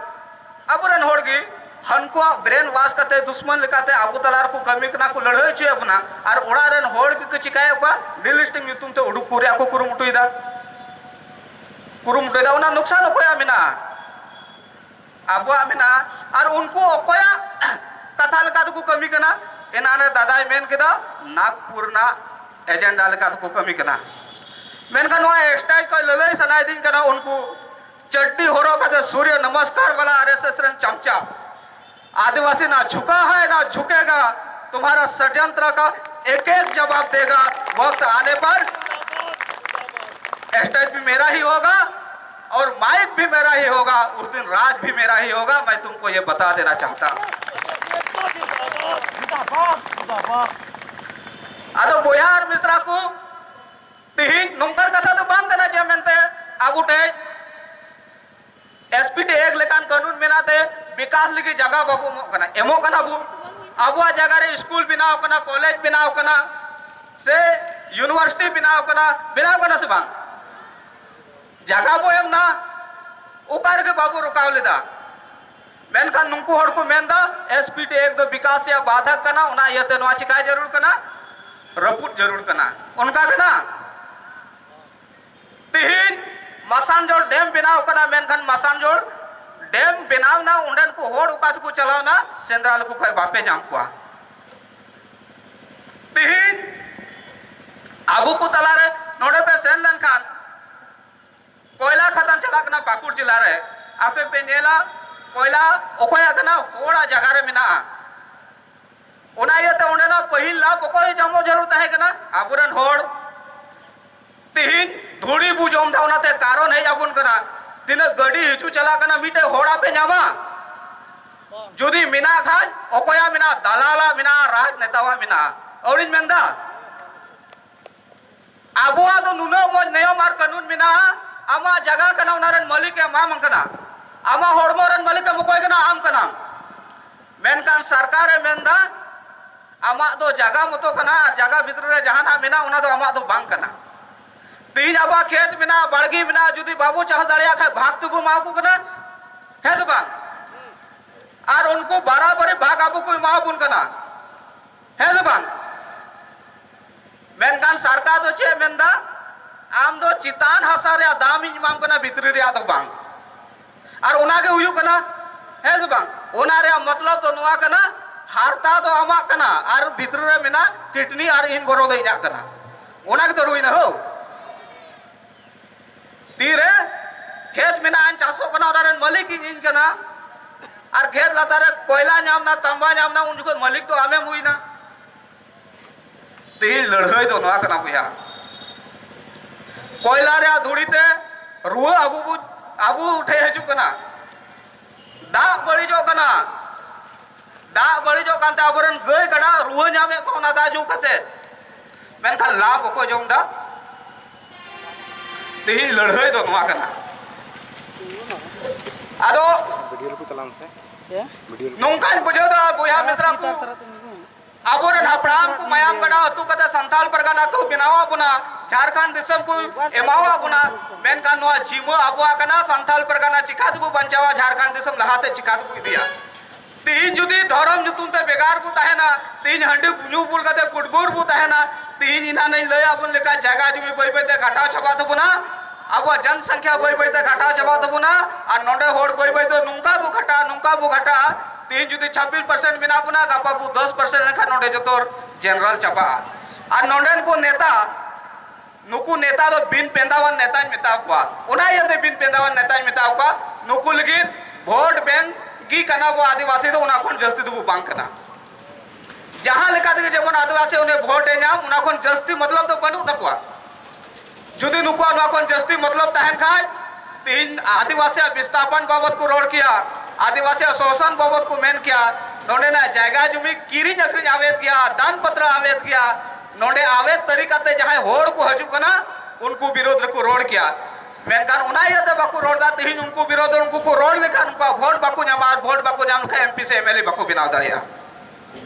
ᱟᱵᱚᱨᱮᱱ ᱦᱚᱲ ᱜᱮ ᱦᱟᱱᱠᱩᱣᱟᱜ brain wash ᱠᱟᱛᱮ, ᱫᱩᱥᱢᱟᱱ ᱞᱮᱠᱟᱛᱮ ᱟᱵᱚ ᱛᱟᱞᱟ ᱨᱮᱠᱚ ᱠᱟᱹᱢᱤ ᱠᱟᱱᱟ, ᱠᱚ ᱞᱟᱹᱲᱦᱟᱹᱭ ᱦᱚᱪᱚᱭᱮᱫ ᱵᱚᱱᱟ᱾ ᱟᱨ ᱚᱲᱟᱜ ᱨᱮᱱ ᱦᱚᱲ ᱜᱮᱠᱚ ᱪᱤᱠᱟᱭᱮᱫ ᱠᱚᱣᱟ? Delisting ᱧᱩᱛᱩᱢ ᱛᱮ ᱩᱰᱩᱠ ᱠᱚ ᱨᱮᱭᱟᱜ ᱠᱚ ᱠᱩᱨᱩᱢᱩᱴᱩᱭᱮᱫᱟ, ᱠᱩᱨᱩᱢᱩᱴᱩᱭᱮᱫᱟ᱾ ᱚᱱᱟ ᱱᱩᱠᱥᱟᱱ ᱚᱠᱚᱭᱟᱜ ᱢᱮᱱᱟᱜᱼᱟ? ᱟᱵᱚᱣᱟᱜ ᱢᱮᱱᱟᱜᱼᱟ᱾ ᱟᱨ ᱩᱱᱠᱩ ᱚᱠᱚᱭᱟᱜ ᱠᱟᱛᱷᱟ ᱞᱮᱠᱟ ᱛᱮᱠᱚ ᱠᱟᱹᱢᱤ ᱠᱟᱱᱟ᱾ ᱮᱱᱟᱱ ᱨᱮ ᱫᱟᱫᱟᱭ ᱢᱮᱱ ᱠᱮᱫᱟ, ᱱᱟᱜᱽᱯᱩᱨ ᱨᱮᱱᱟᱜ ᱮᱡᱮᱱᱰᱟ ᱞᱮᱠᱟ ᱛᱮᱠᱚ ᱠᱟᱹᱢᱤ ᱠᱟᱱᱟ᱾ ᱢᱮᱱᱠᱷᱟᱱ ᱱᱚᱣᱟ ᱥᱴᱮᱡᱽ ᱠᱷᱚᱱ ᱞᱟᱹᱞᱟᱹᱭ ᱥᱟᱱᱟᱭᱮᱫᱤᱧ ᱠᱟᱱᱟ, ᱩᱱᱠᱩ ᱪᱟᱰᱰᱤ ᱦᱚᱨᱚᱜ ᱠᱟᱛᱮ ᱥᱩᱨᱭᱚ ᱱᱚᱢᱚᱥᱠᱟᱨ ᱵᱟᱞᱟ ᱟᱨ ᱮᱥ ᱮᱥ ᱨᱮᱱ ᱪᱟᱢᱪᱟ, आदिवासी ना झुका है ना झुकेगा, तुम्हारा षड्यंत्र का एक एक जवाब देगा, वक्त आने पर स्टेज भी मेरा ही होगा और माइक भी मेरा ही होगा, उस दिन राज भी मेरा ही होगा, मैं तुमको ये बता देना चाहता हूँ। ᱟᱫᱚ ᱵᱚᱭᱦᱟ ᱟᱨ ᱢᱤᱥᱨᱟ ᱠᱚ, ᱛᱤᱦᱤᱧ ᱱᱚᱝᱠᱟᱱ ᱠᱟᱛᱷᱟ ᱫᱚ ᱵᱟᱝ ᱠᱟᱱᱟ ᱡᱮ ᱢᱮᱱᱛᱮ ᱟᱵᱚ ᱴᱷᱮᱱ ᱮᱥ ᱯᱤ ᱴᱤ ᱮᱠ ᱞᱮᱠᱟᱱ ᱠᱟᱹᱱᱩᱱ ᱢᱮᱱᱟᱜ ᱛᱮ ᱵᱤᱠᱟᱥ ᱞᱟᱹᱜᱤᱫ ᱡᱟᱭᱜᱟ ᱵᱟᱵᱚ ᱮᱢᱚᱜ ᱠᱟᱱᱟ᱾ ᱮᱢᱚᱜ ᱠᱟᱱᱟ ᱵᱚ, ᱟᱵᱚᱣᱟᱜ ᱡᱟᱭᱜᱟ ᱨᱮ ᱥᱠᱩᱞ ᱵᱮᱱᱟᱣ ᱠᱟᱱᱟ, ᱠᱚᱞᱮᱡᱽ ᱵᱮᱱᱟᱣ ᱠᱟᱱᱟ, ᱥᱮ ᱭᱩᱱᱤᱵᱷᱟᱨᱥᱤᱴᱤ ᱵᱮᱱᱟᱣ ᱠᱟᱱᱟ, ᱵᱮᱱᱟᱣ ᱠᱟᱱᱟ ᱥᱮ ᱵᱟᱝ? ᱡᱟᱭᱜᱟ ᱵᱚ ᱮᱢ ᱮᱫᱟ, ᱚᱠᱟ ᱨᱮᱜᱮ ᱵᱟᱵᱚ ᱨᱚᱠᱟᱣ ᱞᱮᱫᱟ᱾ ᱢᱮᱱᱠᱷᱟᱱ ᱱᱩᱠᱩ ᱦᱚᱲ ᱠᱚ ᱢᱮᱱᱫᱟ, ᱮᱥ ᱯᱤ ᱴᱤ ᱮᱠ ᱫᱚ ᱵᱤᱠᱟᱥ ᱨᱮᱭᱟᱜ ᱵᱟᱫᱷᱟ ᱠᱟᱱᱟ, ᱚᱱᱟ ᱤᱭᱟᱹᱛᱮ ᱱᱚᱣᱟ ᱪᱤᱠᱟᱭ ᱡᱟᱹᱨᱩᱲ ᱠᱟᱱᱟ, ᱨᱟᱹᱯᱩᱫ ᱡᱟᱹᱨᱩᱲ ᱠᱟᱱᱟ᱾ ᱚᱱᱠᱟ ᱠᱟᱱᱟ? ᱛᱤᱦᱤᱧ ᱢᱟᱥᱟᱱᱡᱳᱲ ᱰᱮᱢ ᱵᱮᱱᱟᱣ ᱠᱟᱱᱟ, ᱢᱮᱱᱠᱷᱟᱱ ᱢᱟᱥᱟᱱᱡᱳᱲ ᱰᱮᱢ ᱵᱮᱱᱟᱣ ᱮᱱᱟ, ᱚᱸᱰᱮᱱ ᱠᱚ ᱦᱚᱲ ᱚᱠᱟ ᱛᱮᱠᱚ ᱪᱟᱞᱟᱣ ᱮᱱᱟ? ᱥᱮᱸᱫᱽᱨᱟ ᱞᱮᱠᱚ ᱠᱷᱟᱱ ᱵᱟᱯᱮ ᱧᱟᱢ ᱠᱚᱣᱟ᱾ ᱛᱤᱦᱤᱧ ᱟᱵᱚ ᱠᱚ ᱛᱟᱞᱟᱨᱮ ᱱᱚᱰᱮ ᱯᱮ ᱥᱮᱱ ᱞᱮᱱᱠᱷᱟᱱ, ᱠᱚᱭᱞᱟ ᱠᱷᱟᱫᱟᱱ ᱪᱟᱞᱟᱜ ᱠᱟᱱᱟ ᱯᱟᱹᱠᱩᱲ ᱡᱮᱞᱟ ᱨᱮ, ᱟᱯᱮ ᱯᱮ ᱧᱮᱞᱟ ᱠᱚᱭᱞᱟ ᱚᱠᱚᱭᱟᱜ ᱠᱟᱱᱟ? ᱦᱚᱲᱟᱜ ᱡᱟᱭᱜᱟ ᱨᱮ ᱢᱮᱱᱟᱜᱼᱟ᱾ ᱚᱱᱟ ᱤᱭᱟᱹᱛᱮ ᱚᱸᱰᱮᱱᱟᱜ ᱯᱟᱹᱦᱤᱞ ᱞᱟᱵᱷ ᱚᱠᱚᱭ ᱧᱟᱢᱚᱜ ᱡᱟᱹᱨᱩᱲ ᱛᱟᱦᱮᱸ ᱠᱟᱱᱟ? ᱟᱵᱚᱨᱮᱱ ᱦᱚᱲ᱾ ᱛᱤᱦᱤᱧ ᱫᱷᱩᱲᱤ ᱵᱚ ᱡᱚᱢ ᱮᱫᱟ, ᱚᱱᱟᱛᱮ ᱠᱟᱨᱚᱱ ᱦᱮᱡ ᱟᱵᱚᱱ ᱠᱟᱱᱟ᱾ ᱛᱤᱱᱟᱹᱜ ᱜᱟᱹᱰᱤ ᱦᱤᱡᱩᱜ ᱪᱟᱞᱟᱜ ᱠᱟᱱᱟ, ᱢᱤᱫᱴᱮᱡ ᱦᱚᱲᱟᱜ ᱯᱮ ᱧᱟᱢᱟ? ᱡᱩᱫᱤ ᱢᱮᱱᱟᱜ ᱠᱷᱟᱱ, ᱚᱠᱚᱭᱟᱜ ᱢᱮᱱᱟᱜᱼᱟ? ᱫᱟᱞᱟᱞᱟᱜ ᱢᱮᱱᱟᱜᱼᱟ, ᱨᱟᱡᱽᱱᱮᱛᱟᱣᱟᱜ ᱢᱮᱱᱟᱜᱼᱟ᱾ ᱟᱹᱣᱲᱤᱧ ᱢᱮᱱᱫᱟ, ᱟᱵᱚᱣᱟᱜ ᱫᱚ ᱱᱩᱱᱟᱹᱜ ᱢᱚᱡᱽ ᱱᱤᱭᱚᱢ ᱟᱨ ᱠᱟᱹᱱᱩᱱ ᱢᱮᱱᱟᱜᱼᱟ, ᱟᱢᱟᱜ ᱡᱟᱭᱜᱟ ᱠᱟᱱᱟ, ᱚᱱᱟ ᱨᱮᱱ ᱢᱟᱹᱞᱤᱠ ᱮ ᱮᱢᱟᱢ ᱠᱟᱱᱟ, ᱟᱢᱟᱜ ᱦᱚᱲᱢᱚ ᱨᱮᱱ ᱢᱟᱹᱞᱤᱠ ᱮᱢ ᱚᱠᱚᱭ ᱠᱟᱱᱟ? ᱟᱢ ᱠᱟᱱᱟᱢ᱾ ᱢᱮᱱᱠᱷᱟᱱ ᱥᱚᱨᱠᱟᱨ ᱮ ᱢᱮᱱᱫᱟ, ᱟᱢᱟᱜ ᱫᱚ ᱡᱟᱭᱜᱟ ᱢᱚᱛᱚ ᱠᱟᱱᱟ ᱟᱨ ᱡᱟᱭᱜᱟ ᱵᱷᱤᱛᱨᱤ ᱨᱮ ᱡᱟᱦᱟᱱᱟᱜ ᱢᱮᱱᱟᱜᱼᱟ, ᱚᱱᱟ ᱫᱚ ᱟᱢᱟᱜ ᱫᱚ ᱵᱟᱝ ᱠᱟᱱᱟ᱾ ᱛᱮᱦᱤᱧ ᱟᱵᱚᱣᱟᱜ ᱠᱷᱮᱛ ᱢᱮᱱᱟᱜᱼᱟ, ᱵᱟᱲᱜᱮ ᱢᱮᱱᱟᱜᱼᱟ, ᱡᱩᱫᱤ ᱵᱟᱵᱚ ᱪᱟᱥ ᱫᱟᱲᱮᱭᱟᱜ ᱠᱷᱟᱱ ᱵᱷᱟᱜᱽ ᱛᱮᱵᱚ ᱮᱢᱟ ᱠᱚ ᱠᱟᱱᱟ, ᱦᱮᱸ ᱥᱮ ᱵᱟᱝ? ᱟᱨ ᱩᱱᱠᱩ ᱵᱟᱨᱟᱵᱟᱨᱤ ᱵᱷᱟᱜᱽ ᱟᱵᱚ ᱠᱚ ᱮᱢᱟ ᱵᱚᱱ ᱠᱟᱱᱟ, ᱦᱮᱸ ᱥᱮ ᱵᱟᱝ? ᱢᱮᱱᱠᱷᱟᱱ ᱥᱚᱨᱠᱟᱨ ᱫᱚ ᱪᱮᱫ ᱮ ᱢᱮᱱᱫᱟ? ᱟᱢ ᱫᱚ ᱪᱮᱛᱟᱱ ᱦᱟᱥᱟ ᱨᱮᱭᱟᱜ ᱫᱟᱢ ᱤᱧ ᱮᱢᱟᱢ ᱠᱟᱱᱟ, ᱵᱷᱤᱛᱨᱤ ᱨᱮᱭᱟᱜ ᱫᱚ ᱵᱟᱝ᱾ ᱟᱨ ᱚᱱᱟ ᱜᱮ ᱦᱩᱭᱩᱜ ᱠᱟᱱᱟ, ᱦᱮᱸ ᱥᱮ ᱵᱟᱝ? ᱚᱱᱟ ᱨᱮᱭᱟᱜ ᱢᱚᱛᱞᱚᱵ ᱫᱚ ᱱᱚᱣᱟ ᱠᱟᱱᱟ, ᱦᱟᱨᱛᱟ ᱫᱚ ᱟᱢᱟᱜ ᱠᱟᱱᱟ ᱟᱨ ᱵᱷᱤᱛᱨᱤ ᱨᱮ ᱢᱮᱱᱟᱜ ᱠᱤᱰᱱᱤ ᱟᱨ ᱤᱱ ᱵᱚᱨᱚ ᱫᱚ ᱤᱧᱟᱹᱜ ᱠᱟᱱᱟ᱾ ᱚᱱᱟ ᱜᱮᱛᱚ ᱨᱩᱭᱱᱟ ᱦᱳ᱾ ᱛᱤᱨᱮ ᱠᱷᱮᱛ ᱢᱮᱱᱟᱜᱼᱟ, ᱪᱟᱥᱚᱜ ᱠᱟᱱᱟ, ᱚᱱᱟ ᱨᱮᱱ ᱢᱟᱹᱞᱤᱠ ᱤᱧ, ᱤᱧ ᱠᱟᱱᱟ᱾ ᱟᱨ ᱠᱷᱮᱛ ᱞᱟᱛᱟᱨ ᱨᱮ ᱠᱚᱭᱞᱟ ᱧᱟᱢ ᱱᱟ, ᱛᱟᱢᱵᱟ ᱧᱟᱢ ᱱᱟ, ᱩᱱ ᱡᱚᱠᱷᱚᱱ ᱢᱟᱹᱞᱤᱠ ᱫᱚ ᱟᱢᱮᱢ ᱦᱩᱭᱱᱟ᱾ ᱛᱮᱦᱮᱧ ᱞᱟᱹᱲᱦᱟᱹᱭ ᱫᱚ ᱱᱚᱣᱟ ᱠᱟᱱᱟ ᱵᱚᱭᱦᱟ, ᱠᱚᱭᱞᱟ ᱨᱮᱭᱟᱜ ᱫᱷᱩᱲᱤ ᱛᱮ ᱨᱩᱣᱟᱹ ᱟᱵᱚ ᱵᱚ, ᱟᱵᱚ ᱴᱷᱮᱱ ᱦᱤᱡᱩᱜ ᱠᱟᱱᱟ᱾ ᱫᱟᱜ ᱵᱟᱹᱲᱤᱡᱚᱜ ᱠᱟᱱᱟ, ᱫᱟᱜ ᱵᱟᱹᱲᱤᱡᱚᱜ ᱠᱟᱱᱛᱮ ᱟᱵᱚᱨᱮᱱ ᱜᱟᱹᱭ ᱠᱟᱰᱟ ᱨᱩᱣᱟᱹ ᱧᱟᱢᱮᱫ ᱠᱚᱣᱟ ᱚᱱᱟ ᱫᱟᱜ ᱧᱩ ᱠᱟᱛᱮ, ᱢᱮᱱᱠᱷᱟᱱ ᱞᱟᱵᱷ ᱚᱠᱚᱭ ᱡᱚᱢ ᱮᱫᱟ? ᱛᱮᱦᱮᱧ ᱞᱟᱹᱲᱦᱟᱹᱭ ᱫᱚ ᱱᱚᱣᱟ ᱠᱟᱱᱟ᱾ ᱟᱫᱚ ᱵᱷᱤᱰᱤᱭᱳ ᱨᱮᱠᱚ ᱪᱟᱞᱟᱣ ᱢᱮᱥᱮ᱾ ᱪᱮᱫ? ᱵᱷᱤᱰᱤᱭᱳ ᱨᱮᱠᱚ ᱱᱚᱝᱠᱟᱧ ᱵᱩᱡᱷᱟᱹᱣ ᱮᱫᱟ ᱵᱚᱭᱦᱟ ᱢᱤᱥᱨᱟ ᱠᱚ, ᱟᱵᱚᱨᱮᱱ ᱦᱟᱯᱲᱟᱢ ᱠᱚ ᱢᱟᱭᱟᱢ ᱜᱟᱰᱟ ᱟᱹᱛᱩ ᱠᱟᱛᱮ ᱥᱟᱱᱛᱟᱲ ᱯᱟᱨᱜᱟᱱᱟ ᱠᱚ ᱵᱮᱱᱟᱣᱟᱜ ᱵᱚᱱᱟ, ᱡᱷᱟᱲᱠᱷᱚᱸᱰ ᱫᱤᱥᱚᱢ ᱠᱚ ᱮᱢᱟᱣᱟᱜ ᱵᱚᱱᱟ, ᱢᱮᱱᱠᱷᱟᱱ ᱱᱚᱣᱟ ᱡᱤᱢᱟᱹ ᱟᱵᱚᱣᱟᱜ ᱠᱟᱱᱟ᱾ ᱥᱟᱱᱛᱟᱲ ᱯᱟᱨᱜᱟᱱᱟ ᱪᱤᱠᱟ ᱛᱮᱵᱚ ᱵᱟᱧᱪᱟᱣᱟ? ᱡᱷᱟᱲᱠᱷᱚᱸᱰ ᱫᱤᱥᱚᱢ ᱞᱟᱦᱟ ᱥᱮᱫ ᱪᱤᱠᱟ ᱛᱮᱵᱚ ᱤᱫᱤᱭᱟ? ᱛᱤᱦᱤᱧ ᱡᱩᱫᱤ ᱫᱷᱚᱨᱚᱢ ᱧᱩᱛᱩᱢ ᱛᱮ ᱵᱮᱜᱟᱨ ᱵᱚ ᱛᱟᱦᱮᱱᱟ, ᱛᱤᱦᱤᱧ ᱦᱟᱺᱰᱤ ᱧᱩ ᱵᱩᱞ ᱠᱟᱛᱮ ᱠᱩᱴᱵᱩᱨ ᱵᱚ ᱛᱟᱦᱮᱱᱟ, ᱛᱤᱦᱤᱧ ᱮᱱᱟᱱ ᱤᱧ ᱞᱟᱹᱭᱟᱫ ᱵᱚᱱ ᱞᱮᱠᱟ ᱡᱟᱭᱜᱟ ᱡᱩᱢᱤ ᱵᱟᱹᱭ ᱵᱟᱹᱭ ᱛᱮ ᱜᱷᱟᱴᱟᱣ ᱪᱟᱵᱟᱜ ᱛᱟᱵᱚᱱᱟ, ᱟᱵᱚᱣᱟᱜ ᱡᱚᱱ ᱥᱚᱝᱠᱷᱭᱟ ᱵᱟᱹᱭ ᱵᱟᱹᱭ ᱛᱮ ᱜᱷᱟᱴᱟᱣ ᱪᱟᱵᱟᱜ ᱛᱟᱵᱚᱱᱟ, ᱟᱨ ᱱᱚᱰᱮ ᱦᱚᱲ ᱵᱟᱹᱭ ᱵᱟᱹᱭ ᱛᱮ ᱱᱚᱝᱠᱟ ᱵᱚ ᱜᱷᱟᱴᱟᱜᱼᱟ, ᱱᱚᱝᱠᱟ ᱵᱚ ᱜᱷᱟᱴᱟᱜᱼᱟ᱾ ᱛᱤᱦᱤᱧ ᱡᱩᱫᱤ ᱪᱷᱟᱵᱵᱤᱥ ᱯᱟᱨᱥᱮᱱᱴ ᱢᱮᱱᱟᱜ ᱵᱚᱱᱟ, ᱜᱟᱯᱟ ᱵᱚ ᱫᱚᱥ ᱯᱟᱨᱥᱮᱱᱴ ᱞᱮᱱᱠᱷᱟᱱ ᱱᱚᱰᱮ ᱡᱚᱛᱚ ᱡᱮᱱᱟᱨᱮᱞ ᱪᱟᱵᱟᱜᱼᱟ᱾ ᱟᱨ ᱱᱚᱰᱮᱱ ᱠᱚ ᱱᱮᱛᱟ ᱱᱩᱠᱩ ᱱᱮᱛᱟ ᱫᱚ ᱵᱤᱱ ᱯᱮᱸᱫᱟᱣᱟᱱ ᱱᱮᱛᱟᱧ ᱢᱮᱛᱟ ᱠᱚᱣᱟ, ᱚᱱᱟ ᱤᱭᱟᱹᱛᱮ ᱵᱤᱱ ᱯᱮᱸᱫᱟᱣᱟᱱ ᱱᱮᱛᱟᱧ ᱢᱮᱛᱟ ᱠᱚᱣᱟ, ᱱᱩᱠᱩ ᱞᱟᱹᱜᱤᱫ ᱵᱷᱳᱴ ᱵᱮᱝᱠ ᱜᱮ ᱠᱟᱱᱟ ᱵᱚ ᱟᱹᱫᱤᱵᱟᱹᱥᱤ ᱫᱚ, ᱚᱱᱟ ᱠᱷᱚᱱ ᱡᱟᱹᱥᱛᱤ ᱫᱚᱵᱚ ᱵᱟᱝ ᱠᱟᱱᱟ᱾ ᱡᱟᱦᱟᱸ ᱞᱮᱠᱟ ᱛᱮᱜᱮ ᱡᱮᱢᱚᱱ ᱟᱹᱫᱤᱵᱟᱹᱥᱤ ᱩᱱᱤ ᱵᱷᱳᱴ ᱮ ᱧᱟᱢ, ᱚᱱᱟ ᱠᱷᱚᱱ ᱡᱟᱹᱥᱛᱤ ᱢᱚᱛᱞᱚᱵ ᱫᱚ ᱵᱟᱹᱱᱩᱜ ᱛᱟᱠᱚᱣᱟ᱾ ᱡᱩᱫᱤ ᱱᱩᱠᱩᱣᱟᱜ ᱱᱚᱣᱟ ᱠᱷᱚᱱ ᱡᱟᱹᱥᱛᱤ ᱢᱚᱛᱞᱚᱵ ᱛᱟᱦᱮᱱ ᱠᱷᱟᱡ, ᱛᱤᱦᱤᱧ ᱟᱹᱫᱤᱵᱟᱹᱥᱤᱭᱟᱜ ᱵᱤᱥᱛᱷᱟᱯᱚᱱ ᱵᱟᱵᱚᱫ ᱠᱚ ᱨᱚᱲ ᱠᱮᱭᱟ, ᱟᱹᱫᱤᱵᱟᱹᱥᱤᱭᱟᱜ ᱥᱳᱥᱚᱱ ᱵᱟᱵᱚᱫ ᱠᱚ ᱢᱮᱱ ᱠᱮᱭᱟ, ᱱᱚᱰᱮᱱᱟᱜ ᱡᱟᱭᱜᱟ ᱡᱩᱢᱤ ᱠᱤᱨᱤᱧ ᱟᱹᱠᱷᱨᱤᱧ ᱟᱵᱮᱫ ᱜᱮᱭᱟ, ᱫᱟᱱ ᱯᱟᱛᱨᱟ ᱟᱵᱮᱫ ᱜᱮᱭᱟ, ᱱᱚᱰᱮ ᱟᱵᱮᱫ ᱛᱟᱹᱨᱤᱠᱟᱛᱮ ᱡᱟᱦᱟᱸᱭ ᱦᱚᱲ ᱠᱚ ᱦᱤᱡᱩᱜ ᱠᱟᱱᱟ, ᱩᱱᱠᱩ ᱵᱤᱨᱳᱫᱷ ᱨᱮᱠᱚ ᱨᱚᱲ ᱠᱮᱭᱟ᱾ ᱢᱮᱱᱠᱷᱟᱱ ᱚᱱᱟ ᱤᱭᱟᱹᱛᱮ ᱵᱟᱠᱚ ᱨᱚᱲ ᱮᱫᱟ᱾ ᱛᱤᱦᱤᱧ ᱩᱱᱠᱩ ᱵᱤᱨᱳᱫᱷ ᱨᱮ ᱩᱱᱠᱩ ᱠᱚ ᱨᱚᱲ ᱞᱮᱠᱷᱟᱱ ᱩᱱᱠᱩᱣᱟᱜ ᱵᱷᱳᱴ ᱵᱟᱠᱚ ᱧᱟᱢᱟ, ᱟᱨ ᱵᱷᱳᱴ ᱵᱟᱠᱚ ᱧᱟᱢ ᱞᱮᱠᱷᱟᱱ ᱮᱢ ᱯᱤ ᱥᱮ ᱮᱢ ᱮᱞ ᱮ ᱵᱟᱠᱚ ᱵᱮᱱᱟᱣ ᱫᱟᱲᱮᱭᱟᱜᱼᱟ᱾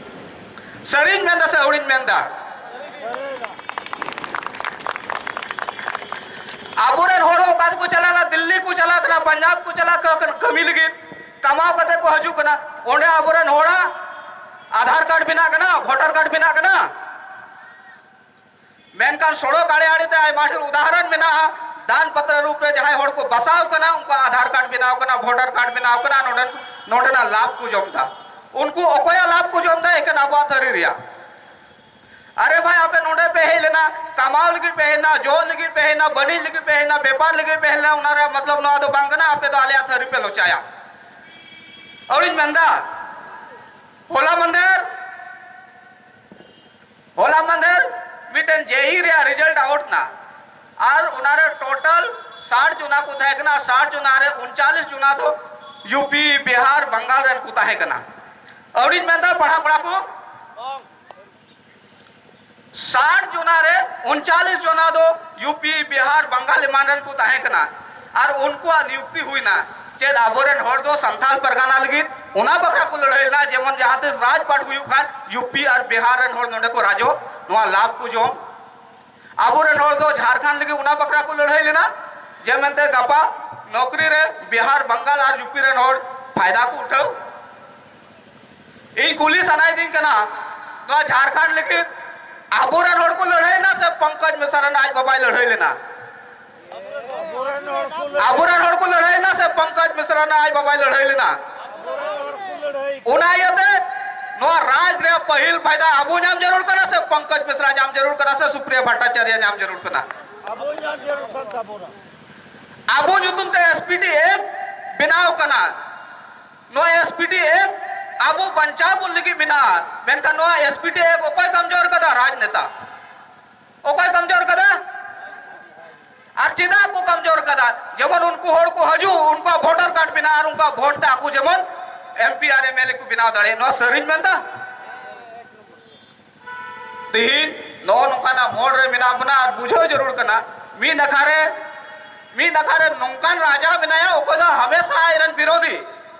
ᱥᱟᱹᱨᱤᱧ ᱢᱮᱱᱫᱟ ᱥᱮ ᱟᱹᱣᱲᱤᱧ ᱢᱮᱱᱫᱟ? ᱟᱵᱚᱨᱮᱱ ᱦᱚᱲ ᱦᱚᱸ ᱚᱠᱟ ᱛᱮᱠᱚ ᱪᱟᱞᱟᱣ ᱞᱮᱱᱟ? ᱫᱤᱞᱞᱤ ᱠᱚ ᱪᱟᱞᱟᱣ ᱠᱟᱱᱟ, ᱯᱟᱧᱡᱟᱵᱽ ᱠᱚ ᱪᱟᱞᱟᱣ ᱠᱟᱱᱟ ᱠᱟᱹᱢᱤ ᱞᱟᱹᱜᱤᱫ, ᱠᱟᱢᱟᱣ ᱠᱟᱛᱮ ᱠᱚ ᱦᱤᱡᱩᱜ ᱠᱟᱱᱟ᱾ ᱚᱸᱰᱮ ᱟᱵᱚᱨᱮᱱ ᱦᱚᱲᱟᱜ ᱟᱫᱷᱟᱨ ᱠᱟᱨᱰ ᱵᱮᱱᱟᱜ ᱠᱟᱱᱟ, ᱵᱷᱳᱴᱟᱨ ᱠᱟᱨᱰ ᱵᱮᱱᱟᱜ ᱠᱟᱱᱟ᱾ ᱢᱮᱱᱠᱷᱟᱱ ᱥᱚᱲᱚᱠ ᱟᱲᱮ ᱟᱲᱮ ᱛᱮ ᱟᱭᱢᱟ ᱰᱷᱮᱨ ᱩᱫᱟᱦᱚᱨᱚᱱ ᱢᱮᱱᱟᱜᱼᱟ᱾ ᱫᱟᱱ ᱯᱟᱛᱨᱚ ᱨᱩᱯ ᱨᱮ ᱡᱟᱦᱟᱸᱭ ᱦᱚᱲ ᱠᱚ ᱵᱟᱥᱟᱣ ᱠᱟᱱᱟ, ᱩᱱᱠᱩᱣᱟᱜ ᱟᱫᱷᱟᱨ ᱠᱟᱨᱰ ᱵᱮᱱᱟᱣ ᱠᱟᱱᱟ, ᱵᱷᱳᱴᱟᱨ ᱠᱟᱨᱰ ᱵᱮᱱᱟᱣ ᱠᱟᱱᱟ, ᱱᱚᱰᱮ, ᱱᱚᱰᱮᱱᱟᱜ ᱞᱟᱵᱷ ᱠᱚ ᱡᱚᱢ ᱮᱫᱟ᱾ ᱩᱱᱠᱩ ᱚᱠᱚᱭᱟᱜ ᱞᱟᱵᱷ ᱠᱚ ᱡᱚᱢ ᱮᱫᱟ? ᱮᱠᱮᱱ ᱟᱵᱚᱣᱟᱜ ᱛᱷᱟᱹᱨᱤ ᱨᱮᱭᱟᱜ᱾ ᱟᱨᱮ ᱵᱷᱟᱭ, ᱟᱯᱮ ᱱᱚᱰᱮ ᱯᱮ ᱦᱮᱡ ᱞᱮᱱᱟ, ᱠᱟᱢᱟᱣ ᱞᱟᱹᱜᱤᱫ ᱯᱮ ᱦᱮᱡ ᱮᱱᱟ, ᱡᱚᱜ ᱞᱟᱹᱜᱤᱫ ᱯᱮ ᱦᱮᱡ ᱮᱱᱟ, ᱵᱟᱹᱱᱤᱡ ᱞᱟᱹᱜᱤᱫ ᱯᱮ ᱦᱮᱡ ᱮᱱᱟ, ᱵᱮᱯᱟᱨ ᱞᱟᱹᱜᱤᱫ ᱯᱮ ᱦᱮᱡ ᱞᱮᱱᱟ, ᱚᱱᱟ ᱨᱮᱭᱟᱜ ᱢᱚᱛᱞᱚᱵ ᱱᱚᱣᱟ ᱫᱚ ᱵᱟᱝ ᱠᱟᱱᱟ ᱟᱯᱮ ᱫᱚ ᱟᱞᱮᱭᱟᱜ ᱛᱷᱟᱹᱨᱤ ᱯᱮ ᱞᱚᱪᱟᱭᱟ᱾ ᱟᱹᱣᱲᱤᱧ ᱢᱮᱱᱫᱟ, ᱦᱚᱞᱟ ᱢᱟᱫᱷᱮᱨ ᱦᱚᱞᱟ ᱢᱟᱫᱷᱮᱨ ᱢᱤᱫᱴᱮᱱ ᱡᱮ ᱤ ᱨᱮᱭᱟᱜ ᱨᱮᱡᱟᱞᱴ ᱟᱣᱩᱴ ᱮᱱᱟ, ᱟᱨ ᱚᱱᱟᱨᱮ ᱴᱳᱴᱟᱞ ᱥᱟᱴ ᱡᱚᱱᱟ ᱠᱚ ᱛᱟᱦᱮᱸ ᱠᱟᱱᱟ᱾ ᱥᱟᱴ ᱡᱚᱱᱟ ᱨᱮ ᱩᱱᱪᱟᱞᱤᱥ ᱡᱚᱱᱟ ᱫᱚ ᱭᱩ ᱯᱤ, ᱵᱤᱦᱟᱨ, ᱵᱟᱝᱜᱟᱞ ᱨᱮᱱ ᱠᱚ ᱛᱟᱦᱮᱸ ᱠᱟᱱᱟ᱾ ᱟᱹᱣᱲᱤᱧ ᱢᱮᱱᱫᱟ ᱯᱟᱲᱦᱟᱣ ᱠᱚᱲᱟ ᱠᱚ? ᱥᱟᱴ ᱡᱚᱱᱟ ᱨᱮ ᱩᱱᱪᱟᱞᱤᱥ ᱡᱚᱱᱟ ᱫᱚ ᱭᱩ ᱯᱤ, ᱵᱤᱦᱟᱨ, ᱵᱟᱝᱜᱟᱞ ᱮᱢᱟᱱ ᱨᱮᱱ ᱠᱚ ᱛᱟᱦᱮᱸ ᱠᱟᱱᱟ᱾ ᱟᱨ ᱩᱱᱠᱩᱣᱟᱜ ᱱᱤᱭᱩᱠᱛᱤ ᱦᱩᱭᱱᱟ ᱪᱮᱫ ᱟᱵᱚᱨᱮᱱ ᱦᱚᱲ ᱫᱚ ᱥᱟᱱᱛᱟᱲ ᱯᱟᱨᱜᱟᱱᱟ ᱞᱟᱹᱜᱤᱫ, ᱚᱱᱟ ᱵᱟᱠᱷᱨᱟ ᱠᱚ ᱞᱟᱹᱲᱦᱟᱹᱭ ᱞᱮᱱᱟ᱾ ᱡᱮᱢᱚᱱ ᱡᱟᱦᱟᱸ ᱛᱤᱥ ᱨᱟᱡᱽᱯᱟᱴ ᱦᱩᱭᱩᱜ ᱠᱷᱟᱱ ᱭᱩ ᱯᱤ ᱟᱨ ᱵᱤᱦᱟᱨ ᱨᱮᱱ ᱦᱚᱲ ᱱᱚᱰᱮ ᱠᱚ ᱨᱟᱡᱚᱜ, ᱱᱚᱣᱟ ᱞᱟᱵᱷ ᱠᱚ ᱡᱚᱢ᱾ ᱟᱵᱚᱨᱮᱱ ᱦᱚᱲ ᱫᱚ ᱡᱷᱟᱲᱠᱷᱚᱸᱰ ᱞᱟᱹᱜᱤᱫ ᱚᱱᱟ ᱵᱟᱠᱷᱨᱟ ᱠᱚ ᱞᱟᱹᱲᱦᱟᱹᱭ ᱞᱮᱱᱟ ᱡᱮ ᱢᱮᱱᱛᱮ ᱜᱟᱯᱟ ᱱᱚᱠᱨᱤ ᱨᱮ ᱵᱤᱦᱟᱨ, ᱵᱟᱝᱜᱟᱞ ᱟᱨ ᱭᱩ ᱯᱤ ᱨᱮᱱ ᱦᱚᱲ ᱯᱷᱟᱭᱫᱟ ᱠᱚ ᱩᱴᱷᱟᱹᱣ᱾ ᱤᱧ ᱠᱩᱞᱤ ᱥᱟᱱᱟᱭᱮᱫᱤᱧ ᱠᱟᱱᱟ, ᱱᱚᱣᱟ ᱡᱷᱟᱲᱠᱷᱚᱸᱰ ᱞᱟᱹᱜᱤᱫ ᱟᱵᱚᱨᱮᱱ ᱦᱚᱲ ᱠᱚ ᱞᱟᱹᱲᱦᱟᱹᱭ ᱞᱮᱱᱟ ᱥᱮ ᱯᱚᱝᱠᱚᱡᱽ ᱢᱤᱥᱨᱟ ᱨᱮᱱ ᱟᱡ ᱵᱟᱵᱟᱭ ᱞᱟᱹᱲᱦᱟᱹᱭ ᱞᱮᱱᱟ? ᱟᱵᱚᱨᱮᱱ ᱦᱚᱲ ᱠᱚ ᱞᱟᱹᱲᱦᱟᱹᱭ ᱞᱮᱱᱟ ᱥᱮ ᱯᱚᱝᱠᱚᱡᱽ ᱢᱤᱥᱨᱟ ᱨᱮᱱ ᱟᱡ ᱵᱟᱵᱟᱭ ᱞᱟᱹᱲᱦᱟᱹᱭ ᱞᱮᱱᱟ? ᱚᱱᱟ ᱤᱭᱟᱹᱛᱮ ᱱᱚᱣᱟ ᱨᱟᱡᱽ ᱨᱮᱭᱟᱜ ᱯᱟᱹᱦᱤᱞ ᱯᱷᱟᱭᱫᱟ ᱟᱵᱚ ᱧᱟᱢ ᱡᱟᱹᱨᱩᱲ ᱠᱟᱱᱟ ᱥᱮ ᱯᱚᱝᱠᱚᱡᱽ ᱢᱤᱥᱨᱟ ᱧᱟᱢ ᱡᱟᱹᱨᱩᱲ ᱠᱟᱱᱟ ᱥᱮ ᱥᱩᱯᱨᱤᱭᱟ ᱵᱷᱟᱴᱴᱟᱪᱟᱨᱭᱟ ᱧᱟᱢ ᱡᱟᱹᱨᱩᱲ ᱠᱟᱱᱟ? ᱟᱵᱚ ᱧᱟᱢ ᱡᱟᱹᱨᱩᱲ ᱠᱟᱱ ᱛᱟᱵᱚᱱᱟ᱾ ᱟᱵᱚ ᱧᱩᱛᱩᱢ ᱛᱮ ᱮᱥ ᱯᱤ ᱴᱤ ᱮᱠᱴ ᱵᱮᱱᱟᱣ ᱠᱟᱱᱟ᱾ ᱱᱚᱣᱟ ᱮᱥ ᱯᱤ ᱴᱤ ᱮᱠᱴ ᱟᱵᱚ ᱵᱟᱧᱪᱟᱣ ᱵᱚᱱ ᱞᱟᱹᱜᱤᱫ ᱢᱮᱱᱟᱜᱼᱟ, ᱢᱮᱱᱠᱷᱟᱱ ᱱᱚᱣᱟ ᱮᱥ ᱯᱤ ᱴᱤ ᱮᱠᱴ ᱚᱠᱚᱭ ᱠᱚᱢᱡᱳᱨ ᱠᱟᱫᱟ? ᱨᱟᱡᱽᱱᱮᱛᱟ᱾ ᱚᱠᱚᱭ ᱠᱚᱢᱡᱳᱨ ᱠᱟᱫᱟ? ᱟᱨ ᱪᱮᱫᱟᱜ ᱠᱚ ᱠᱚᱢᱡᱳᱨ ᱠᱟᱫᱟ? ᱡᱮᱢᱚᱱ ᱩᱱᱠᱩ ᱦᱚᱲ ᱠᱚ ᱦᱤᱡᱩᱜ, ᱩᱱᱠᱩᱣᱟᱜ ᱵᱷᱳᱴᱟᱨ ᱠᱟᱨᱰ ᱢᱮᱱᱟᱜᱼᱟ ᱟᱨ ᱩᱱᱠᱩᱣᱟᱜ ᱵᱷᱳᱴ ᱛᱮ ᱟᱠᱚ ᱡᱮᱢᱚᱱ M P R M L A ᱠᱚ ᱵᱮᱱᱟᱣ ᱫᱟᱲᱮᱭᱟᱜ᱾ ᱱᱚᱣᱟ ᱥᱟᱹᱨᱤᱧ ᱢᱮᱱᱫᱟ? ᱛᱮᱦᱮᱧ ᱱᱚᱜᱼᱚ ᱱᱚᱝᱠᱟᱱᱟᱜ ᱢᱳᱲ ᱨᱮ ᱢᱮᱱᱟᱜ ᱵᱚᱱᱟ ᱟᱨ ᱵᱩᱡᱷᱟᱹᱣ ᱡᱟᱹᱨᱩᱲ ᱠᱟᱱᱟ᱾ ᱢᱤᱫ ᱱᱟᱠᱷᱟ ᱨᱮ, ᱢᱤᱫ ᱱᱟᱠᱷᱟ ᱨᱮ ᱱᱚᱝᱠᱟᱱ ᱨᱟᱡᱟ ᱢᱮᱱᱟᱭᱟ, ᱚᱠᱚᱭ ᱫᱚ ᱦᱟᱢᱮᱥᱟ ᱟᱡᱨᱮᱱ ᱵᱤᱨᱳᱫᱷᱤ,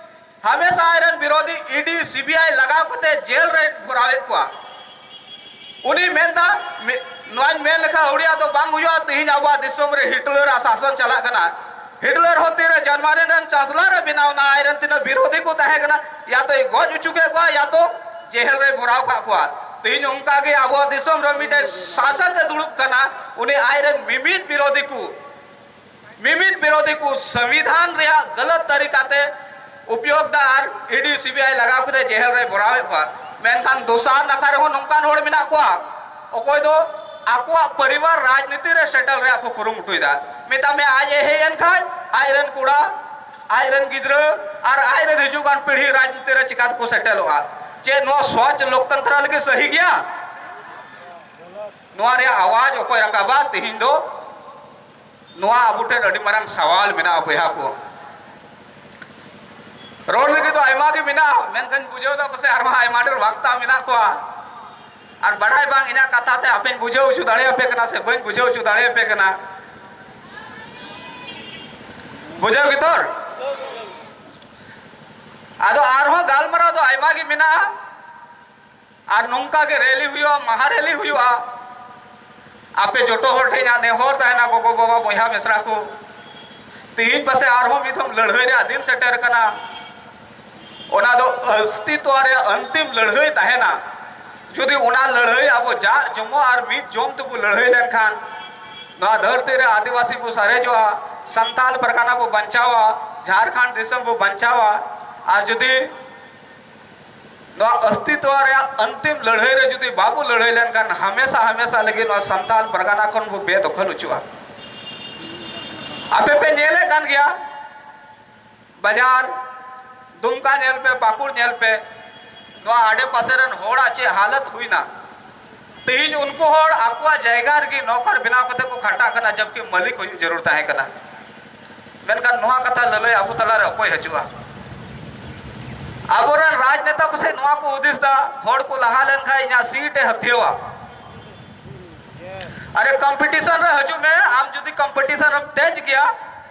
ᱦᱟᱢᱮᱥᱟ ᱟᱡᱨᱮᱱ ᱵᱤᱨᱳᱫᱷᱤ E D, C B I ᱞᱟᱜᱟᱣ ᱠᱟᱛᱮ ᱡᱮᱞ ᱨᱮ ᱵᱷᱚᱨᱟᱣᱮᱫ ᱠᱚᱣᱟ᱾ ᱩᱱᱤ ᱢᱮᱱᱫᱟ, ᱢᱤ-, ᱱᱚᱣᱟᱧ ᱢᱮᱱ ᱞᱮᱠᱷᱟᱱ ᱟᱹᱣᱲᱤᱭᱟᱜ ᱫᱚ ᱵᱟᱝ ᱦᱩᱭᱩᱜᱼᱟ, ᱛᱮᱦᱮᱧ ᱟᱵᱚᱣᱟᱜ ᱫᱤᱥᱚᱢ ᱨᱮ ᱦᱤᱴᱞᱟᱨ ᱟᱜ ᱥᱟᱥᱚᱱ ᱪᱟᱞᱟᱜ ᱠᱟᱱᱟ᱾ ᱦᱤᱴᱞᱟᱨ ᱦᱚᱸ ᱛᱤᱨᱮ ᱡᱟᱨᱢᱟᱱᱤ ᱨᱮᱱ ᱪᱟᱱᱥᱮᱞᱚᱨ ᱮ ᱵᱮᱱᱟᱣ ᱮᱱᱟ, ᱟᱡᱨᱮᱱ ᱛᱤᱱᱟᱹᱜ ᱵᱤᱨᱳᱫᱷᱤ ᱠᱚ ᱛᱟᱦᱮᱸ ᱠᱟᱱᱟ, ᱭᱟ ᱛᱚᱭ ᱜᱚᱡ ᱦᱚᱪᱚ ᱠᱮᱫ ᱠᱚᱣᱟ, ᱭᱟ ᱛᱚ ᱡᱮᱦᱮᱞ ᱨᱮᱭ ᱵᱷᱚᱨᱟᱣ ᱠᱟᱜ ᱠᱚᱣᱟ᱾ ᱛᱮᱦᱮᱧ ᱚᱱᱠᱟ ᱜᱮ ᱟᱵᱚᱣᱟᱜ ᱫᱤᱥᱚᱢ ᱨᱮ ᱢᱤᱫᱴᱮᱡ ᱥᱟᱥᱚᱠ ᱮ ᱫᱩᱲᱩᱵ ᱠᱟᱱᱟ, ᱩᱱᱤ ᱟᱡᱨᱮᱱ ᱢᱤᱢᱤᱫ ᱵᱤᱨᱳᱫᱷᱤ ᱠᱚ, ᱢᱤᱢᱤᱫ ᱵᱤᱨᱳᱫᱷᱤ ᱠᱚ ᱥᱚᱝᱵᱤᱫᱷᱟᱱ ᱨᱮᱭᱟᱜ ᱜᱟᱞᱟᱛ ᱛᱟᱹᱨᱤᱠᱟ ᱛᱮ ᱩᱯᱭᱳᱜᱽ ᱫᱟ ᱟᱨ E D C B I ᱞᱟᱜᱟᱣ ᱠᱟᱛᱮ ᱡᱮᱦᱮᱞ ᱨᱮ ᱵᱷᱚᱨᱟᱣᱮᱫ ᱠᱚᱣᱟ᱾ ᱢᱮᱱᱠᱷᱟᱱ ᱫᱚᱥᱟᱨ ᱱᱟᱠᱷᱟ ᱨᱮᱦᱚᱸ ᱱᱚᱝᱠᱟᱱ ᱦᱚᱲ ᱢᱮᱱᱟᱜ ᱠᱚᱣᱟ, ᱚᱠᱚᱭ ᱫᱚ ᱟᱠᱚᱣᱟᱜ ᱯᱚᱨᱤᱵᱟᱨ ᱨᱟᱡᱽᱱᱤᱛᱤ ᱨᱮ ᱥᱮᱴᱮᱞ ᱨᱮᱭᱟᱜ ᱠᱚ ᱠᱩᱨᱩᱢᱩᱴᱩᱭᱮᱫᱟ᱾ ᱢᱮᱛᱟᱜ ᱢᱮ, ᱟᱡ ᱮ ᱦᱮᱡ ᱮᱱ ᱠᱷᱟᱱ ᱟᱡ ᱨᱮᱱ ᱠᱚᱲᱟ, ᱟᱡ ᱨᱮᱱ ᱜᱤᱫᱽᱨᱟᱹ ᱟᱨ ᱟᱡ ᱨᱮᱱ ᱦᱤᱡᱩᱜ ᱠᱟᱱ ᱯᱤᱲᱦᱤ ᱨᱟᱡᱽᱱᱤᱛᱤ ᱨᱮ ᱪᱤᱠᱟ ᱛᱮᱠᱚ ᱥᱮᱴᱮᱞᱚᱜᱼᱟ? ᱪᱮᱫ ᱱᱚᱣᱟ ᱥᱚᱪ ᱞᱳᱠᱛᱚᱱᱛᱨᱚ ᱞᱟᱹᱜᱤᱫ ᱥᱟᱹᱦᱤ ᱜᱮᱭᱟ? ᱱᱚᱣᱟ ᱨᱮᱭᱟᱜ ᱟᱣᱟᱡ ᱚᱠᱚᱭ ᱨᱟᱠᱟᱵᱟ? ᱛᱮᱦᱮᱧ ᱫᱚ ᱱᱚᱣᱟ ᱟᱵᱚ ᱴᱷᱮᱱ ᱟᱹᱰᱤ ᱢᱟᱨᱟᱝ ᱥᱟᱣᱟᱞ ᱢᱮᱱᱟᱜᱼᱟ, ᱵᱚᱭᱦᱟ ᱠᱚ᱾ ᱨᱚᱲ ᱞᱟᱹᱜᱤᱫ ᱫᱚ ᱟᱭᱢᱟ ᱜᱮ ᱢᱮᱱᱟᱜᱼᱟ, ᱢᱮᱱᱠᱷᱟᱱ ᱵᱩᱡᱷᱟᱹᱣ ᱫᱟ ᱯᱟᱥᱮ ᱟᱨᱦᱚᱸ ᱟᱭᱢᱟ ᱰᱷᱮᱨ ᱵᱟᱠᱛᱟ ᱢᱮᱱᱟᱜ ᱠᱚᱣᱟ᱾ ᱟᱨ ᱵᱟᱲᱟᱭ ᱵᱟᱝ ᱤᱧᱟᱹᱜ ᱠᱟᱛᱷᱟ ᱛᱮ ᱟᱯᱮᱧ ᱵᱩᱡᱷᱟᱹᱣ ᱦᱚᱪᱚ ᱫᱟᱲᱮᱭᱟᱯᱮ ᱠᱟᱱᱟ ᱥᱮ ᱵᱟᱹᱧ ᱵᱩᱡᱷᱟᱹᱣ ᱦᱚᱪᱚ ᱫᱟᱲᱮᱭᱟᱯᱮ ᱠᱟᱱᱟ᱾ ᱵᱩᱡᱷᱟᱹᱣ ᱜᱮᱛᱚ? ᱟᱫᱚ ᱟᱨᱦᱚᱸ ᱜᱟᱞᱢᱟᱨᱟᱣ ᱫᱚ ᱟᱭᱢᱟ ᱜᱮ ᱢᱮᱱᱟᱜᱼᱟ᱾ ᱟᱨ ᱱᱚᱝᱠᱟ ᱜᱮ ᱨᱮᱞᱤ ᱦᱩᱭᱩᱜᱼᱟ, ᱢᱟᱦᱟ ᱨᱮᱞᱤ ᱦᱩᱭᱩᱜᱼᱟ᱾ ᱟᱯᱮ ᱡᱚᱛᱚ ᱦᱚᱲ ᱴᱷᱮᱱ ᱤᱧᱟᱹᱜ ᱱᱮᱦᱚᱨ ᱛᱟᱦᱮᱱᱟ, ᱜᱚᱜᱚ ᱵᱟᱵᱟ, ᱵᱚᱭᱦᱟ ᱢᱤᱥᱨᱟ ᱠᱚ, ᱛᱮᱦᱮᱧ ᱯᱟᱥᱮ ᱟᱨᱦᱚᱸ ᱢᱤᱫ ᱫᱷᱚᱢ ᱞᱟᱹᱲᱦᱟᱹᱭ ᱨᱮᱭᱟᱜ ᱫᱤᱱ ᱥᱮᱴᱮᱨ ᱠᱟᱱᱟ᱾ ᱚᱱᱟ ᱫᱚ ᱚᱥᱛᱤᱛᱣᱚ ᱨᱮᱭᱟᱜ ᱚᱱᱛᱤᱢ ᱞᱟᱹᱲᱦᱟᱹᱭ ᱛᱟᱦᱮᱱᱟ᱾ ᱡᱩᱫᱤ ᱚᱱᱟ ᱞᱟᱹᱲᱦᱟᱹᱭ ᱟᱵᱚ ᱡᱟᱜ ᱡᱚᱢᱚᱜ ᱟᱨ ᱢᱤᱫ ᱡᱚᱢ ᱛᱮᱵᱚ ᱞᱟᱹᱲᱦᱟᱹᱭ ᱞᱮᱱᱠᱷᱟᱱ, ᱱᱚᱣᱟ ᱫᱷᱟᱹᱨᱛᱤ ᱨᱮ ᱟᱹᱫᱤᱵᱟᱹᱥᱤ ᱵᱚ ᱥᱟᱨᱮᱡᱚᱜᱼᱟ, ᱥᱟᱱᱛᱟᱞ ᱯᱟᱨᱜᱟᱱᱟ ᱵᱚ ᱵᱟᱧᱪᱟᱣᱟ, ᱡᱷᱟᱲᱠᱷᱚᱸᱰ ᱫᱤᱥᱚᱢ ᱵᱚ ᱵᱟᱧᱪᱟᱣᱟ᱾ ᱟᱨ ᱡᱩᱫᱤ ᱱᱚᱣᱟ ᱚᱥᱛᱤᱛᱣᱚ ᱨᱮᱭᱟᱜ ᱚᱱᱛᱤᱢ ᱞᱟᱹᱲᱦᱟᱹᱭ ᱨᱮ ᱡᱩᱫᱤ ᱵᱟᱵᱚ ᱞᱟᱹᱲᱦᱟᱹᱭ ᱞᱮᱱᱠᱷᱟᱱ, ᱦᱟᱢᱮᱥᱟ ᱦᱟᱢᱮᱥᱟ ᱞᱟᱹᱜᱤᱫ ᱱᱚᱣᱟ ᱥᱟᱱᱛᱟᱞ ᱯᱟᱨᱜᱟᱱᱟ ᱠᱷᱚᱱ ᱵᱚ ᱵᱮᱫᱚᱠᱷᱚᱞ ᱦᱚᱪᱚᱜᱼᱟ᱾ ᱟᱯᱮ ᱯᱮ ᱧᱮᱞᱮᱫ ᱠᱟᱱ ᱜᱮᱭᱟ, ᱵᱟᱡᱟᱨ ᱫᱩᱢᱠᱟ ᱧᱮᱞ ᱯᱮ, ᱯᱟᱹᱠᱩᱲ ᱧᱮᱞ ᱯᱮ, ᱱᱚᱣᱟ ᱟᱰᱮ ᱯᱟᱥᱮ ᱨᱮᱱ ᱦᱚᱲᱟᱜ ᱪᱮᱫ ᱦᱟᱞᱚᱛ ᱦᱩᱭᱱᱟ᱾ ᱛᱮᱦᱮᱧ ᱩᱱᱠᱩ ᱦᱚᱲ ᱟᱠᱚᱣᱟᱜ ᱡᱟᱭᱜᱟ ᱨᱮᱜᱮ ᱱᱚᱠᱚᱨ ᱵᱮᱱᱟᱣ ᱠᱟᱛᱮ ᱠᱚ ᱠᱷᱟᱴᱟᱜ ᱠᱟᱱᱟ, ᱡᱚᱵᱠᱤ ᱢᱟᱹᱞᱤᱠ ᱦᱩᱭᱩᱜ ᱡᱟᱹᱨᱩᱲ ᱛᱟᱦᱮᱸ ᱠᱟᱱᱟ᱾ ᱢᱮᱱᱠᱷᱟᱱ ᱱᱚᱣᱟ ᱠᱟᱛᱷᱟ ᱞᱟᱹᱞᱟᱹᱭ ᱟᱵᱚ ᱛᱟᱞᱟᱨᱮ ᱚᱠᱚᱭ ᱦᱤᱡᱩᱜᱼᱟ? ᱟᱵᱚᱨᱮᱱ ᱨᱟᱡᱽᱱᱮᱛᱟ ᱯᱟᱥᱮᱡ ᱱᱚᱣᱟ ᱠᱚ ᱦᱩᱫᱤᱥ ᱫᱟ, ᱦᱚᱲ ᱠᱚ ᱞᱟᱦᱟ ᱞᱮᱱᱠᱷᱟᱱ ᱤᱧᱟᱹᱜ ᱥᱤᱴ ᱮ ᱦᱟᱹᱛᱭᱟᱹᱣᱟ᱾ ᱟᱨᱮ, ᱠᱚᱢᱯᱤᱴᱤᱥᱚᱱ ᱨᱮ ᱦᱤᱡᱩᱜ ᱢᱮ, ᱟᱢ ᱡᱩᱫᱤ ᱠᱚᱢᱯᱤᱴᱤᱥᱚᱱ ᱨᱮᱢ ᱛᱮᱡ ᱜᱮᱭᱟ,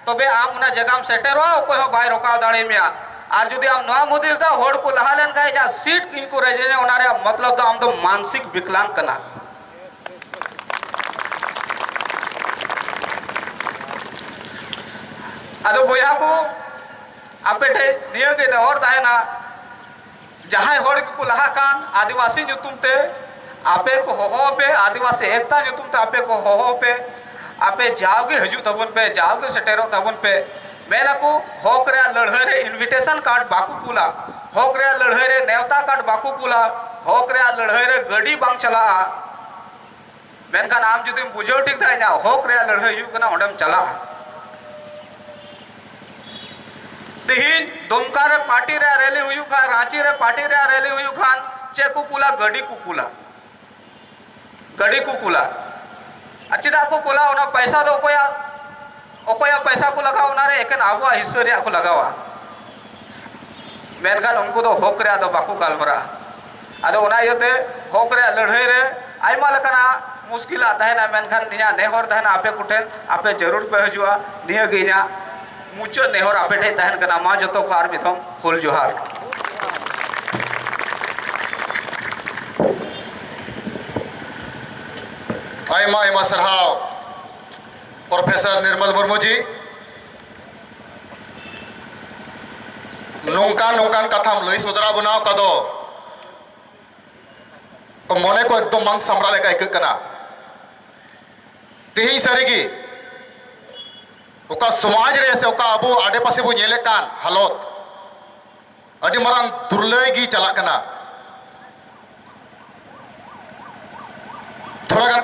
ᱛᱚᱵᱮ ᱟᱢ ᱚᱱᱟ ᱡᱟᱭᱜᱟᱢ ᱥᱮᱴᱮᱨᱚᱜᱼᱟ, ᱚᱠᱚᱭ ᱦᱚᱸ ᱵᱟᱭ ᱨᱚᱠᱟᱣ ᱫᱟᱲᱮ ᱢᱮᱭᱟ᱾ ᱟᱨ ᱡᱩᱫᱤ ᱟᱢ ᱱᱚᱣᱟᱢ ᱦᱩᱫᱤᱥ ᱫᱟ, ᱦᱚᱲ ᱠᱚ ᱞᱟᱦᱟ ᱞᱮᱱᱠᱷᱟᱱ ᱤᱧᱟᱹᱜ ᱥᱤᱴ ᱤᱧ ᱠᱚ ᱨᱮᱡᱤᱧᱟ, ᱚᱱᱟ ᱨᱮᱭᱟᱜ ᱢᱚᱛᱞᱚᱵ ᱫᱚ ᱟᱢ ᱫᱚ ᱢᱟᱱᱥᱤᱠ ᱵᱤᱠᱞᱟᱝ ᱠᱟᱱᱟ᱾ ᱟᱫᱚ ᱵᱚᱭᱦᱟ ᱠᱚ, ᱟᱯᱮ ᱴᱷᱮᱱ ᱱᱤᱭᱟᱹ ᱜᱮ ᱱᱮᱦᱚᱨ ᱛᱟᱦᱮᱱᱟ, ᱡᱟᱦᱟᱸᱭ ᱦᱚᱲ ᱜᱮᱠᱚ ᱞᱟᱦᱟᱜ ᱠᱟᱱ ᱟᱹᱫᱤᱵᱟᱹᱥᱤ ᱧᱩᱛᱩᱢ ᱛᱮ, ᱟᱯᱮ ᱠᱚ ᱦᱚᱦᱚ ᱯᱮ, ᱟᱹᱫᱤᱵᱟᱹᱥᱤ ᱮᱠᱛᱟ ᱧᱩᱛᱩᱢ ᱛᱮ ᱟᱯᱮ ᱠᱚ ᱦᱚᱦᱚ ᱯᱮ, ᱟᱯᱮ ᱡᱟᱣᱜᱮ ᱦᱤᱡᱩᱜ ᱛᱟᱵᱚᱱ ᱯᱮ, ᱡᱟᱣᱜᱮ ᱥᱮᱴᱮᱨᱚᱜ ᱛᱟᱵᱚᱱ ᱯᱮ᱾ ᱢᱮᱱᱟᱠᱚ ᱦᱚᱠ ᱨᱮᱭᱟᱜ ᱞᱟᱹᱲᱦᱟᱹᱭ ᱨᱮ invitation card ᱵᱟᱠᱚ ᱠᱩᱞᱟ, ᱦᱚᱠ ᱨᱮᱭᱟᱜ ᱞᱟᱹᱲᱦᱟᱹᱭ ᱨᱮ ᱱᱮᱣᱛᱟ ᱠᱟᱨᱰ ᱵᱟᱠᱚ ᱠᱩᱞᱟ, ᱦᱚᱠ ᱨᱮᱭᱟᱜ ᱞᱟᱹᱲᱦᱟᱹᱭ ᱨᱮ ᱜᱟᱹᱰᱤ ᱵᱟᱝ ᱪᱟᱞᱟᱜᱼᱟ᱾ ᱢᱮᱱᱠᱷᱟᱱ ᱟᱢ ᱡᱩᱫᱤᱢ ᱵᱩᱡᱷᱟᱹᱣ ᱴᱷᱤᱠ ᱫᱟᱲᱮᱭᱟᱜᱼᱟ, ᱦᱚᱠ ᱨᱮᱭᱟᱜ ᱞᱟᱹᱲᱦᱟᱹᱭ ᱦᱩᱭᱩᱜ ᱠᱟᱱᱟ, ᱚᱸᱰᱮᱢ ᱪᱟᱞᱟᱜᱼᱟ᱾ ᱛᱤᱦᱤᱧ ᱫᱩᱢᱠᱟ ᱨᱮ ᱯᱟᱨᱴᱤ ᱨᱮᱭᱟᱜ ᱨᱮᱞᱤ ᱦᱩᱭᱩᱜ ᱠᱷᱟᱱ, ᱨᱟᱸᱪᱤ ᱨᱮ ᱯᱟᱨᱴᱤ ᱨᱮᱭᱟᱜ ᱨᱮᱞᱤ ᱦᱩᱭᱩᱜ ᱠᱷᱟᱱ, ᱪᱮᱫ ᱠᱚ ᱠᱩᱞᱟ? ᱜᱟᱹᱰᱤ ᱠᱚ ᱠᱩᱞᱟ, ᱜᱟᱹᱰᱤ ᱠᱚ ᱠᱩᱞᱟ᱾ ᱟᱨ ᱪᱮᱫᱟᱜ ᱠᱚ ᱠᱩᱞᱟ? ᱚᱱᱟ ᱯᱚᱭᱥᱟ ᱫᱚ ᱚᱠᱚᱭᱟᱜ, ᱚᱠᱚᱭᱟᱜ ᱯᱚᱭᱥᱟ ᱠᱚ ᱞᱟᱜᱟᱣᱟ? ᱚᱱᱟᱨᱮ ᱮᱠᱮᱱ ᱟᱵᱚᱣᱟᱜ ᱦᱤᱥᱥᱟᱹ ᱨᱮᱭᱟᱜ ᱠᱚ ᱞᱟᱜᱟᱣᱟ᱾ ᱢᱮᱱᱠᱷᱟᱱ ᱩᱱᱠᱩ ᱫᱚ ᱦᱚᱠ ᱨᱮᱭᱟᱜ ᱫᱚ ᱵᱟᱠᱚ ᱜᱟᱞᱢᱟᱨᱟᱜᱼᱟ᱾ ᱟᱫᱚ ᱚᱱᱟ ᱤᱭᱟᱹᱛᱮ ᱦᱚᱠ ᱨᱮᱭᱟᱜ ᱞᱟᱹᱲᱦᱟᱹᱭ ᱨᱮ ᱟᱭᱢᱟ ᱞᱮᱠᱟᱱᱟᱜ ᱢᱩᱥᱠᱤᱞᱟᱜ ᱛᱟᱦᱮᱱᱟ, ᱢᱮᱱᱠᱷᱟᱱ ᱤᱧᱟᱹᱜ ᱱᱮᱦᱚᱨ ᱛᱟᱦᱮᱱᱟ ᱟᱯᱮ ᱠᱚᱴᱷᱮᱱ, ᱟᱯᱮ ᱡᱟᱹᱨᱩᱲ ᱯᱮ ᱦᱤᱡᱩᱜᱼᱟ᱾ ᱱᱤᱭᱟᱹ ᱜᱮ ᱤᱧᱟᱹᱜ ᱢᱩᱪᱟᱹᱫ ᱱᱮᱦᱚᱨ ᱟᱯᱮ ᱴᱷᱮᱱ ᱛᱟᱦᱮᱱ ᱠᱟᱱᱟ᱾ ᱢᱟ ᱡᱚᱛᱚ ᱠᱚ ᱟᱨ ᱢᱤᱫ ᱫᱷᱟᱣ ᱦᱩᱞ ᱡᱚᱦᱟᱨ᱾ ᱟᱭᱢᱟ ᱟᱭᱢᱟ ᱥᱟᱨᱦᱟᱣ ᱯᱨᱚᱯᱷᱮᱥᱚᱨ ᱱᱤᱨᱢᱚᱞ ᱢᱩᱨᱢᱩ ᱡᱤ᱾ ᱱᱚᱝᱠᱟᱱ ᱱᱚᱝᱠᱟᱱ ᱠᱟᱛᱷᱟᱢ ᱞᱟᱹᱭ ᱥᱚᱫᱚᱨᱟ ᱵᱚᱱᱟ, ᱚᱠᱟ ᱫᱚ ᱢᱚᱱᱮ ᱠᱚ ᱮᱠᱫᱚᱢ ᱵᱟᱝ ᱥᱟᱢᱵᱲᱟᱣ ᱞᱮᱠᱟ ᱟᱹᱭᱠᱟᱹᱜ ᱠᱟᱱᱟ᱾ ᱛᱮᱦᱮᱧ ᱥᱟᱹᱨᱤᱜᱮ ᱚᱠᱟ ᱥᱚᱢᱟᱡᱽ ᱨᱮ ᱥᱮ ᱚᱠᱟ ᱟᱵᱚ ᱟᱰᱮᱯᱟᱥᱮ ᱵᱚ ᱧᱮᱞᱮᱫ ᱠᱟᱱ ᱦᱟᱞᱚᱛ, ᱟᱹᱰᱤ ᱢᱟᱨᱟᱝ ᱫᱩᱨᱞᱟᱹᱭ ᱜᱮ ᱪᱟᱞᱟᱜ ᱠᱟᱱᱟ᱾ ᱛᱷᱚᱲᱟ ᱜᱟᱱ